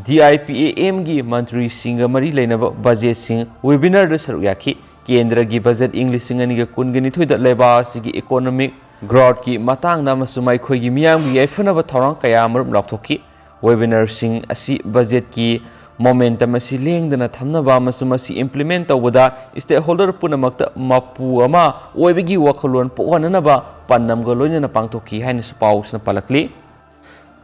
D I P A Mꯒꯤ ꯃꯟꯇ꯭ꯔꯤꯁꯤꯡꯒ ꯃꯔꯤ ꯂꯩꯅꯕ ꯕꯖꯦꯠꯁꯤꯡ ꯋꯦꯕꯤꯅꯥꯔꯗ ꯁꯔꯨꯛ ꯌꯥꯈꯤ꯫ ꯀꯦꯟꯗ꯭ꯔꯒꯤ ꯕꯖꯦꯠ ꯏꯪ ꯂꯤꯁꯤꯡ ꯑꯅꯤꯒ ꯀꯨꯟꯒ ꯅꯤꯊꯣꯏꯗ ꯂꯩꯕꯥꯛ ꯑꯁꯤꯒꯤ economic growthꯀꯤ ꯃꯇꯥꯡꯗ ꯑꯃꯁꯨꯡ ꯑꯩꯈꯣꯏꯒꯤ ꯃꯤꯌꯥꯝꯒꯤ ꯌꯥꯏꯐꯅꯕ ꯊꯧꯔꯥꯡ ꯀꯌꯥ ꯑꯃꯔꯨꯝ ꯂꯥꯎꯊꯣꯛꯈꯤ꯫ Webinarꯁꯤꯡ ꯑꯁꯤ ꯕꯖꯦꯠꯀꯤ momentum ꯑꯁꯤ ꯂꯦꯡꯗꯅ ꯊꯝꯅꯕ ꯑꯃꯁꯨꯡ ꯃꯁꯤ implement ꯇꯧꯕꯗ stakeholder ꯄꯨꯝꯅꯃꯛꯇ ꯃꯄꯨ ꯑꯃ ꯑꯣꯏꯕꯒꯤ ꯋꯥꯈꯜꯂꯣꯟ ꯄꯣꯛꯍꯟꯅꯅꯕ ꯄꯥꯟꯗꯝꯒ ꯂꯣꯏꯅꯅ ꯄꯥꯡꯊꯣꯛꯈꯤ ꯍꯥꯏꯅꯁꯨ ꯄꯥꯎꯁꯤꯅ ꯄꯜꯂꯛꯂꯤ꯫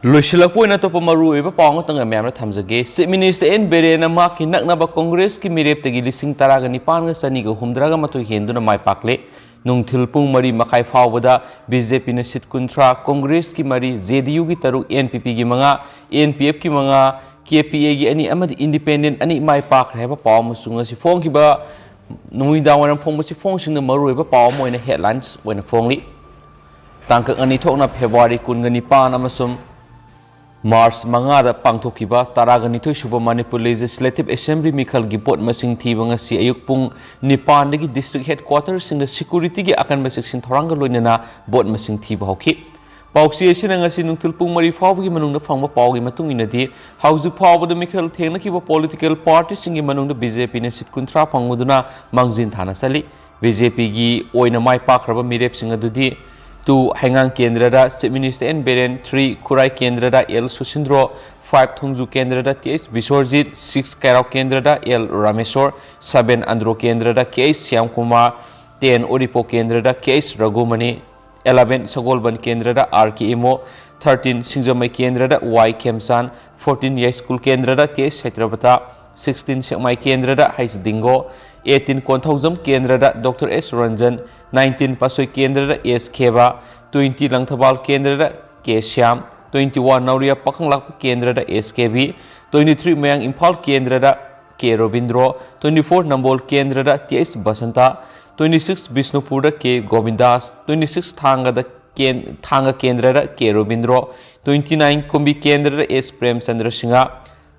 ꯂꯣꯏꯁꯤꯜꯂꯛꯄ ꯑꯣꯏꯅ ꯑꯇꯣꯞꯄ ꯃꯔꯨꯑꯣꯏꯕ ꯄꯥꯎ ꯑꯃꯇꯪꯒ ꯃꯌꯥꯝꯗ ꯊꯝꯖꯒꯦ꯫ Chief Minister N ꯕꯤꯔꯦꯟꯅ ꯃꯍꯥꯛꯀꯤ ꯅꯛꯅꯕ ꯀꯣꯡꯒ꯭ꯔꯦꯁꯀꯤ ꯃꯤꯔꯦꯞꯇꯒꯤ ꯂꯤꯁꯤꯡ ꯇꯔꯥꯒ ꯅꯤꯄꯥꯟꯒ ꯆꯅꯤꯒ ꯍꯨꯝꯗ꯭ꯔꯥꯒ ꯃꯥꯊꯣꯏ ꯍꯦꯟꯗꯨꯅ ꯃꯥꯏ ꯄꯥꯛꯂꯦ꯫ ꯅꯨꯡꯊꯤꯜ ꯄꯨꯡ ꯃꯔꯤ ꯃꯈꯥꯏ ꯐꯥꯎꯕꯗ ꯕꯤ ꯖꯦ ꯄꯤꯅ seat ꯀꯨꯟꯊ꯭ꯔꯥ, ꯀꯣꯡꯒ꯭ꯔꯦꯁꯀꯤ ꯃꯔꯤ, ꯖꯦ ꯗꯤ ꯌꯨꯒꯤ ꯇꯔꯨꯛ, ꯑꯦꯟ ꯄꯤ ꯄꯤꯒꯤ ꯃꯉꯥ, ꯑꯦꯟ ꯄꯤ ꯑꯦꯐꯀꯤ ꯃꯉꯥ, ꯀꯦ ꯄꯤ ꯑꯦꯒꯤ ꯑꯅꯤ ꯑꯃꯗꯤ independent ꯑꯅꯤ ꯃꯥꯏ ꯄꯥꯛꯈ꯭ꯔꯦ ꯍꯥꯏꯕ ꯄꯥꯎ ꯑꯃꯁꯨ ꯉꯁꯤ ꯐꯣꯡꯈꯤꯕ ꯅꯨꯃꯤꯗꯥꯡ ꯋꯥꯏꯔꯝ ꯐꯣꯡꯕ ꯆꯦꯐꯣꯡꯁꯤꯡꯅ ꯃꯔꯨꯑꯣꯏꯕ ꯄꯥꯎ ꯑꯃ ꯑꯣꯏꯅ headlines ꯑꯣꯏꯅ ꯐꯣꯡꯂꯤ꯫ ꯇꯥꯡꯀꯛ ꯑꯅꯤ ꯊꯣꯛꯅ ꯐꯦꯕ꯭ꯔꯨꯋꯥꯔꯤ ꯀꯨꯟꯒ ꯅꯤꯄꯥꯟ ꯑꯃꯁꯨꯡ ꯃꯥꯔꯆ ꯃꯉꯥꯗ ꯄꯥꯡꯊꯣꯛꯈꯤꯕ ꯇꯔꯥꯒ ꯅꯤꯊꯣꯏ ꯁꯨꯕ ꯃꯅꯤꯄꯨꯔ Legislative Assembly ꯃꯤꯈꯜꯒꯤ ꯚꯣꯠ ꯃꯁꯤꯡ ꯊꯤꯕ ꯉꯁꯤ ꯑꯌꯨꯛ ꯄꯨꯡ ꯅꯤꯄꯥꯟꯗꯒꯤ district headquarterꯁꯤꯡꯗ securityꯒꯤ ꯑꯀꯟꯕ ꯆꯦꯛꯁꯤꯟ ꯊꯧꯔꯥꯡꯒ ꯂꯣꯏꯅꯅ ꯚꯣꯠ ꯃꯁꯤꯡ ꯊꯤꯕ ꯍꯧꯈꯤ꯫ ꯄꯥꯎꯆꯦ ꯑꯁꯤꯅ ꯉꯁꯤ ꯅꯨꯡꯊꯤꯜ ꯄꯨꯡ ꯃꯔꯤ ꯐꯥꯎꯕꯒꯤ ꯃꯅꯨꯡꯗ ꯐꯪꯕ ꯄꯥꯎꯒꯤ ꯃꯇꯨꯡ ꯏꯟꯅꯗꯤ, ꯍꯧꯖꯤꯛ ꯐꯥꯎꯕꯗ ꯃꯤꯈꯜ ꯊꯦꯡꯅꯈꯤꯕ political partyꯁꯤꯡꯒꯤ ꯃꯅꯨꯡꯗ ꯕꯤ ꯖꯦ ꯄꯤꯅ seat ꯀꯨꯟꯊ꯭ꯔꯥ ꯐꯪꯕꯗꯨꯅ ꯃꯥꯡꯖꯤꯟ ꯊꯥꯅ ꯆꯠꯂꯤ꯫ ꯕꯤ ꯖꯦ ꯄꯤꯒꯤ ꯑꯣꯏꯅ ꯃꯥꯏ ꯄꯥꯛꯈ꯭ꯔꯕ ꯃꯤꯔꯦꯞꯁꯤꯡ ꯑꯗꯨꯗꯤ: two, ꯍꯩꯉꯥꯡ ꯀꯦꯟꯗ꯭ꯔꯗ Chief Minister N Biren, three, ꯈꯨꯔꯥꯏ ꯀꯦꯟꯗ꯭ꯔꯗ ꯑꯦꯜ ꯁꯨꯁꯤꯟꯗ꯭ꯔꯣ, five, ꯊꯣꯡꯖꯨ ꯀꯦꯟꯗ꯭ꯔꯗ ꯇꯤ ꯑꯩꯆ ꯕꯤꯁ꯭ꯋꯔꯖꯤꯠ, six, ꯀꯩꯔꯥꯎ ꯀꯦꯟꯗ꯭ꯔꯗ ꯑꯦꯜ ꯔꯥꯃꯦꯁꯣꯔ, seven, ꯑꯟꯗ꯭ꯔꯣ ꯀꯦꯟꯗ꯭ꯔꯗ ꯀꯦ ꯑꯩꯆ ꯁ꯭ꯌꯥꯝꯀꯨꯃꯥꯔ, ten, ꯎꯔꯤꯄꯣꯛ ꯀꯦꯟꯗ꯭ꯔꯗ ꯀꯦ ꯑꯩꯆ ꯔꯘꯨꯃꯅꯤ, eleven, ꯁꯒꯣꯜꯕꯟ ꯀꯦꯟꯗ꯭ꯔꯗ ꯑꯥꯔ ꯀꯦ ꯏꯃꯣ, thirteen, ꯁꯤꯡꯖꯃꯩ ꯀꯦꯟꯗ꯭ꯔꯗ ꯋꯥꯏ ꯈꯦꯝꯆꯥꯟ, fourteen, ꯌꯥꯏꯁ꯭ꯀꯨꯜ ꯀꯦꯟꯗ꯭ꯔꯗ ꯇꯤ ꯑꯩꯆ ꯁꯇ꯭ꯌꯕ꯭ꯔꯇ, sixteen, ꯁꯦꯛꯃꯥꯏ ꯀꯦꯟꯗ꯭ꯔꯗ ꯍꯩꯆ ꯗꯤꯡꯒꯣ, eighteen, ꯀꯣꯟꯊꯧꯖꯝ ꯀꯦꯟꯗ꯭ꯔꯗ ꯗꯣꯛꯇꯔ ꯑꯦꯁ ꯔꯟꯖꯟ, nineteen, ꯄꯥꯠꯁꯣꯏ ꯀꯦꯟꯗ꯭ꯔꯗ ꯑꯦꯁ ꯈꯦꯕꯥ, twenty, ꯂꯪꯊꯕꯥꯜ ꯀꯦꯟꯗ꯭ꯔꯗ ꯀꯦ ꯁ꯭ꯌꯥꯝ, twenty-one, ꯅꯧꯔꯤꯌꯥ ꯄꯥꯈꯪꯂꯥꯛꯄ ꯀꯦꯟꯗ꯭ꯔꯗ ꯑꯦꯁ ꯀꯦꯕꯤ, twenty-three, ꯃꯌꯥꯡ ꯏꯝꯐꯥꯜ ꯀꯦꯟꯗ꯭ꯔꯗ ꯀꯦ ꯔꯣꯕꯤꯟꯗ꯭ꯔꯣ, twenty-four, ꯅꯝꯕꯣꯜ ꯀꯦꯟꯗ꯭ꯔꯗ ꯇꯤ ꯑꯩꯆ ꯕꯁꯟꯇ, twenty-six, ꯕꯤꯁꯅꯨꯄꯨꯔꯗ ꯀꯦ ꯒꯣꯕꯤꯟꯗꯥꯁ, twenty-six, ꯊꯥꯡꯒꯗ ꯀꯦꯟ-, ꯊꯥꯡꯒ ꯀꯦꯟꯗ꯭ꯔꯗ ꯀꯦ ꯔꯣꯕꯤꯟꯗ꯭ꯔꯣ, twenty-nine, ꯀꯨꯝꯕꯤ ꯀꯦꯟꯗ꯭ꯔꯗ ꯑꯦꯁ ꯄ꯭ꯔꯦꯝꯆꯟꯗ꯭ꯔ ꯁꯤꯡꯍ,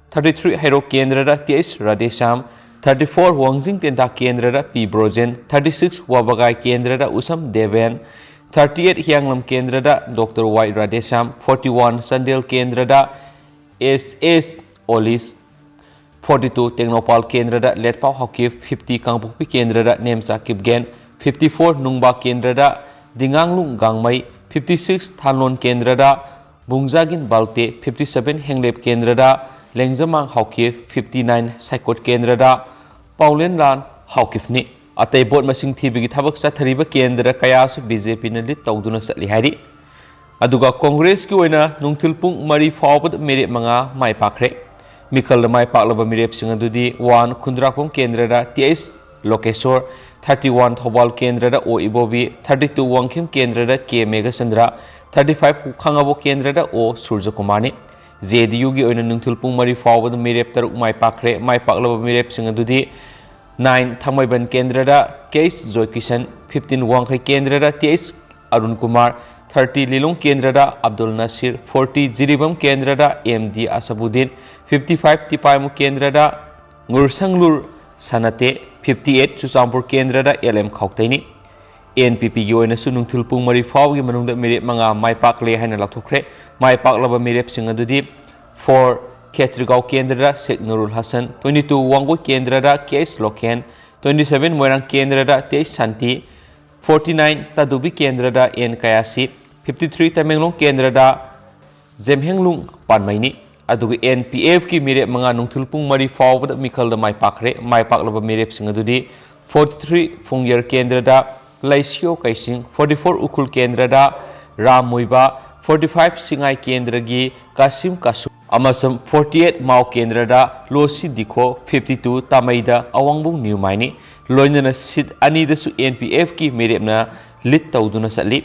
thirty-three, ꯍꯩꯔꯣꯛ ꯀꯦꯟꯗ꯭ꯔꯗ T H Radheshyam, Thirty four ꯋꯥꯡꯖꯤꯡ ꯇꯦꯟꯊꯥ ꯀꯦꯟꯗ꯭ꯔꯗ ꯄꯤ ꯕ꯭ꯔꯣꯖꯦꯟ, thirty six ꯋꯥꯕꯒꯥꯏ ꯀꯦꯟꯗ꯭ꯔꯗ ꯎꯁꯝ ꯗꯦꯕꯦꯟ, thirty eight ꯍꯤꯌꯥꯡꯂꯝ ꯀꯦꯟꯗ꯭ꯔꯗ ꯗꯣꯛꯇꯔ ꯋꯥꯏ ꯔꯥꯙꯦꯁ꯭ꯌꯥꯝ, forty one ꯆꯥꯟꯗꯦꯜ ꯀꯦꯟꯗ꯭ꯔꯗ ꯑꯦꯁ ꯑꯦꯁ ꯑꯣꯂꯤꯁ, forty two ꯇꯦꯡꯅꯧꯄꯥꯜ ꯀꯦꯟꯗ꯭ꯔꯗ ꯂꯦꯠꯄꯥꯎ ꯍꯥꯎꯀꯤꯞ, fifty ꯀꯥꯡꯄꯣꯛꯄꯤ ꯀꯦꯟꯗ꯭ꯔꯗ ꯅꯦꯝꯆꯥ ꯀꯤꯞꯒꯦꯟ, fifty four ꯅꯨꯡꯕꯥ ꯀꯦꯟꯗ꯭ꯔꯗ ꯗꯤꯉꯥꯡꯂꯨꯡ ꯒꯥꯡꯃꯩ, fifty six ꯊꯥꯟꯂꯣꯟ ꯀꯦꯟꯗ꯭ꯔꯗ ꯕꯨꯡꯖꯥꯒꯤꯟ ꯕꯥꯜꯇꯦ, fifty seven ꯍꯦꯡꯂꯦꯞ ꯀꯦꯟꯗ꯭ꯔꯗ ꯂꯦꯡꯖꯃꯥꯡ ꯍꯥꯎꯀꯤꯞ, fifty nine ꯁꯥꯏꯀꯣꯠ ꯀꯦꯟꯗ꯭ꯔꯗ ꯄꯥꯎꯂꯦꯟꯂꯥꯜ ꯍꯥꯎꯀꯤꯞꯅꯤ꯫ ꯑꯇꯩ ꯚꯣꯠ ꯃꯁꯤꯡ ꯊꯤꯕꯒꯤ ꯊꯕꯛ ꯆꯠꯊꯔꯤꯕ ꯀꯦꯟꯗ꯭ꯔ ꯀꯌꯥꯁꯨ ꯕꯤ ꯖꯦ ꯄꯤꯅ ꯂꯤꯗ ꯇꯧꯗꯨꯅ ꯆꯠꯂꯤ ꯍꯥꯏꯔꯤ꯫ ꯑꯗꯨꯒ ꯀꯣꯡꯒ꯭ꯔꯦꯁꯀꯤ ꯑꯣꯏꯅ ꯅꯨꯡꯊꯤꯜ ꯄꯨꯡ ꯃꯔꯤ ꯐꯥꯎꯕꯗ ꯃꯤꯔꯦꯞ ꯃꯉꯥ ꯃꯥꯏ ꯄꯥꯛꯈ꯭ꯔꯦ꯫ ꯃꯤꯈꯜꯗ ꯃꯥꯏ ꯄꯥꯛꯂꯕ ꯃꯤꯔꯦꯞꯁꯤꯡ ꯑꯗꯨꯗꯤ: one ꯈꯨꯟꯗ꯭ꯔꯥꯛꯄꯝ ꯀꯦꯟꯗ꯭ꯔꯗ T H Lokeshor, thirty one ꯊꯧꯕꯥꯜ ꯀꯦꯟꯗ꯭ꯔꯗ ꯑꯣ ꯏꯕꯣꯕꯤ, thirty two ꯋꯥꯡꯈꯦꯝ ꯀꯦꯟꯗ꯭ꯔꯗ ꯀꯦ ꯃꯦꯘꯆꯟꯗ꯭ꯔ, thirty five ꯈꯥꯡꯉꯕꯣꯛ ꯀꯦꯟꯗ꯭ꯔꯗ ꯑꯣ ꯁꯨꯔꯖꯀꯨꯃꯥꯔꯅꯤ꯫ ꯖꯦ ꯗꯤ ꯌꯨꯒꯤ ꯑꯣꯏꯅ ꯅꯨꯡꯊꯤꯜ ꯄꯨꯡ ꯃꯔꯤ ꯐꯥꯎꯕꯗ ꯃꯤꯔꯦꯞ ꯇꯔꯨꯛ ꯃꯥꯏ ꯄꯥꯛꯈ꯭ꯔꯦ꯫ ꯃꯥꯏ ꯄꯥꯛꯂꯕ ꯃꯤꯔꯦꯞꯁꯤꯡ ꯑꯗꯨꯗꯤ: nine ꯊꯥꯡꯃꯩꯕꯟ ꯀꯦꯟꯗ꯭ꯔꯗ ꯀꯦ ꯑꯩꯆ ꯖꯣꯏꯀꯤꯁꯟ, fifteen ꯋꯥꯡꯈꯩ ꯀꯦꯟꯗ꯭ꯔꯗ T H Arun Kumar, thirty ꯂꯤꯂꯣꯡ ꯀꯦꯟꯗ꯭ꯔꯗ ꯑꯕꯗꯨꯜ ꯅꯁꯤꯔ, forty ꯖꯤꯔꯤꯕꯥꯝ ꯀꯦꯟꯗ꯭ꯔꯗ ꯑꯦꯝ ꯗꯤ ꯑꯁꯕꯨꯗꯤꯟ, fifty five ꯇꯤꯄꯥꯏꯃꯨ ꯀꯦꯟꯗ꯭ꯔꯗ ꯉꯨꯔꯁꯪꯂꯨꯔ ꯁꯅꯥꯇꯦ, fifty eight ꯆꯨꯔꯆꯥꯟꯄꯨꯔ ꯀꯦꯟꯗ꯭ꯔꯗ ꯑꯦꯜ ꯑꯦꯝ ꯈꯥꯎꯇꯩꯅꯤ꯫ ꯑꯦꯟ ꯄꯤ ꯄꯤꯒꯤ ꯑꯣꯏꯅꯁꯨ ꯅꯨꯡꯊꯤꯜ ꯄꯨꯡ ꯃꯔꯤ ꯐꯥꯎꯕꯒꯤ ꯃꯅꯨꯡꯗ ꯃꯤꯔꯦꯞ ꯃꯉꯥ ꯃꯥꯏ ꯄꯥꯛꯂꯦ ꯍꯥꯏꯅ ꯂꯥꯎꯊꯣꯛꯈ꯭ꯔꯦ꯫ ꯃꯥꯏ ꯄꯥꯛꯂꯕ ꯃꯤꯔꯦꯞꯁꯤꯡ ꯑꯗꯨꯗꯤ: four ꯈꯦꯇ꯭ꯔꯤꯒꯥꯎ ꯀꯦꯟꯗ꯭ꯔꯗ ꯁꯦꯛ ꯅꯨꯔꯨꯜ ꯍꯁꯟ, twenty two ꯋꯥꯡꯒꯣꯏ ꯀꯦꯟꯗ꯭ꯔꯗ ꯀꯦ ꯑꯩꯆ ꯂꯣꯀꯦꯟ, twenty seven ꯃꯣꯏꯔꯥꯡ ꯀꯦꯟꯗ꯭ꯔꯗ ꯇꯤ ꯑꯩꯆ ꯁꯥꯟꯇꯤ, forty nine ꯇꯥꯗꯨꯕꯤ ꯀꯦꯟꯗ꯭ꯔꯗ ꯑꯦꯟ ꯀꯌꯥꯁꯤ, fifty three ꯇꯃꯦꯡꯂꯣꯡ ꯀꯦꯟꯗ꯭ꯔꯗ ꯖꯦꯝꯍꯦꯡꯂꯨꯡ ꯄꯥꯟꯃꯩꯅꯤ꯫ ꯑꯗꯨꯒ ꯑꯦꯟ ꯄꯤ ꯑꯦꯐꯀꯤ ꯃꯤꯔꯦꯞ ꯃꯉꯥ ꯅꯨꯡꯊꯤꯜ ꯄꯨꯡ ꯃꯔꯤ ꯐꯥꯎꯕꯗ ꯃꯤꯈꯜꯗ ꯃꯥꯏ ꯄꯥꯛꯈ꯭ꯔꯦ꯫ ꯃꯥꯏ ꯄꯥꯛꯂꯕ ꯃꯤꯔꯦꯞꯁꯤꯡ ꯑꯗꯨꯗꯤ: forty three ꯐꯨꯡꯌꯔ ꯀꯦꯟꯗ꯭ꯔꯗ ꯂꯩꯁꯤꯌꯣ ꯀꯩꯁꯤꯡ, forty four ꯎꯈ꯭ꯔꯨꯜ ꯀꯦꯟꯗ꯭ꯔꯗ ꯔꯥꯝ ꯃꯣꯏꯕꯥ, forty five ꯁꯤꯡꯉꯥꯏ ꯀꯦꯟꯗ꯭ꯔꯒꯤ ꯀꯥꯁꯤꯝ ꯀꯥꯁꯨ ꯑꯃꯁꯨꯡ forty eight ꯃꯥꯎ ꯀꯦꯟꯗ꯭ꯔꯗ ꯂꯣꯁꯤ ꯗꯤꯈꯣ, fifty two ꯇꯥꯃꯩꯗ ꯑꯋꯥꯡꯕꯨꯡ ꯅ꯭ꯌꯨꯃꯥꯏꯅꯤ꯫ ꯂꯣꯏꯅꯅ ꯁꯤꯠ ꯑꯅꯤꯗꯁꯨ ꯑꯦꯟ ꯄꯤ ꯑꯦꯐꯀꯤ ꯃꯤꯔꯦꯞꯅ ꯂꯤꯗ ꯇꯧꯗꯨꯅ ꯆꯠꯂꯤ꯫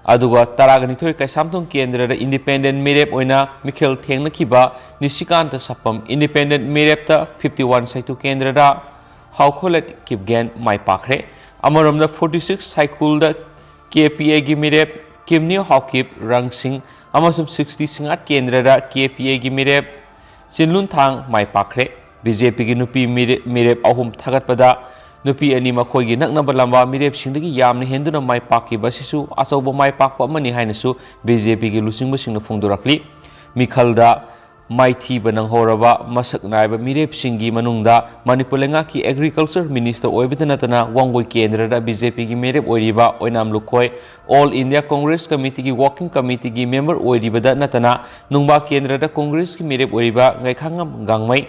ꯑꯗꯨꯒ ꯇꯔꯥꯒ ꯅꯤꯊꯣꯏ ꯀꯩꯁꯥꯝꯊꯣꯡ ꯀꯦꯟꯗ꯭ꯔꯗ ꯏꯟꯗꯤꯄꯦꯟꯗꯦꯟ ꯃꯤꯔꯦꯞ ꯑꯣꯏꯅ ꯃꯤꯈꯜ ꯊꯦꯡꯅꯈꯤꯕ ꯅꯤꯁꯤꯀꯥꯟꯇ ꯁꯥꯄꯝ, ꯏꯟꯗꯤꯄꯦꯟꯗꯦꯟ ꯃꯤꯔꯦꯞꯇ fifty one ꯁꯩꯇꯨ ꯀꯦꯟꯗ꯭ꯔꯗ ꯍꯥꯎꯈꯣꯂꯦꯠ ꯀꯤꯞꯒꯦꯟ ꯃꯥꯏ ꯄꯥꯛꯈ꯭ꯔꯦ꯫ ꯑꯃꯔꯣꯝꯗ forty six ꯁꯥꯏꯈꯨꯜꯗ ꯀꯦ ꯄꯤ ꯑꯦꯒꯤ ꯃꯤꯔꯦꯞ ꯀꯤꯝꯅꯤꯌꯣ ꯍꯥꯎꯀꯤꯞ ꯔꯪꯁꯤꯡ ꯑꯃꯁꯨꯡ sixty ꯁꯤꯡꯍꯥꯠ ꯀꯦꯟꯗ꯭ꯔꯗ ꯀꯦ ꯄꯤ ꯑꯦꯒꯤ ꯃꯤꯔꯦꯞ ꯆꯤꯟꯂꯨꯟꯊꯥꯡ ꯃꯥꯏ ꯄꯥꯛꯈ꯭ꯔꯦ꯫ ꯕꯤ ꯖꯦ ꯄꯤꯒꯤ ꯅꯨꯄꯤ ꯃꯤꯔꯦ-, ꯃꯤꯔꯦꯞ ꯑꯍꯨꯝ ꯊꯥꯒꯠꯄꯗ ꯅꯨꯄꯤ ꯑꯅꯤ ꯃꯈꯣꯏꯒꯤ ꯅꯛꯅꯕ ꯂꯝꯕꯥ ꯃꯤꯔꯦꯞꯁꯤꯡꯗꯒꯤ ꯌꯥꯝꯅ ꯍꯦꯟꯗꯨꯅ ꯃꯥꯏ ꯄꯥꯛꯈꯤꯕ ꯑꯁꯤꯁꯨ ꯑꯆꯧꯕ ꯃꯥꯏ ꯄꯥꯛꯄ ꯑꯃꯅꯤ ꯍꯥꯏꯅꯁꯨ ꯕꯤ ꯖꯦ ꯄꯤꯒꯤ ꯂꯨꯆꯤꯡꯕꯁꯤꯡꯅ ꯐꯣꯡꯗꯣꯔꯛꯂꯤ꯫ ꯃꯤꯈꯜꯗ ꯃꯥꯏꯊꯤꯕ ꯅꯪꯍꯧꯔꯕ ꯃꯁꯛ ꯅꯥꯏꯕ ꯃꯤꯔꯦꯞꯁꯤꯡꯒꯤ ꯃꯅꯨꯡꯗ ꯃꯅꯤꯄꯨꯔ ꯂꯩꯉꯥꯛꯀꯤ Agriculture Minister ꯑꯣꯏꯕꯗ ꯅꯠꯇꯅ ꯋꯥꯡꯒꯣꯏ ꯀꯦꯟꯗ꯭ꯔꯗ ꯕꯤ ꯖꯦ ꯄꯤꯒꯤ ꯃꯤꯔꯦꯞ ꯑꯣꯏꯔꯤꯕ ꯑꯣꯏꯅꯥꯝ Lukhoi, All India Congress Committeeꯒꯤ Working Committeeꯒꯤ member ꯑꯣꯏꯔꯤꯕꯗ ꯅꯠꯇꯅ ꯅꯨꯡꯕꯥ ꯀꯦꯟꯗ꯭ꯔꯗ ꯀꯣꯡꯒ꯭ꯔꯦꯁꯀꯤ ꯃꯤꯔꯦꯞ ꯑꯣꯏꯔꯤꯕ ꯉꯩꯈꯥꯉꯝ ꯒꯥꯡꯃꯩ,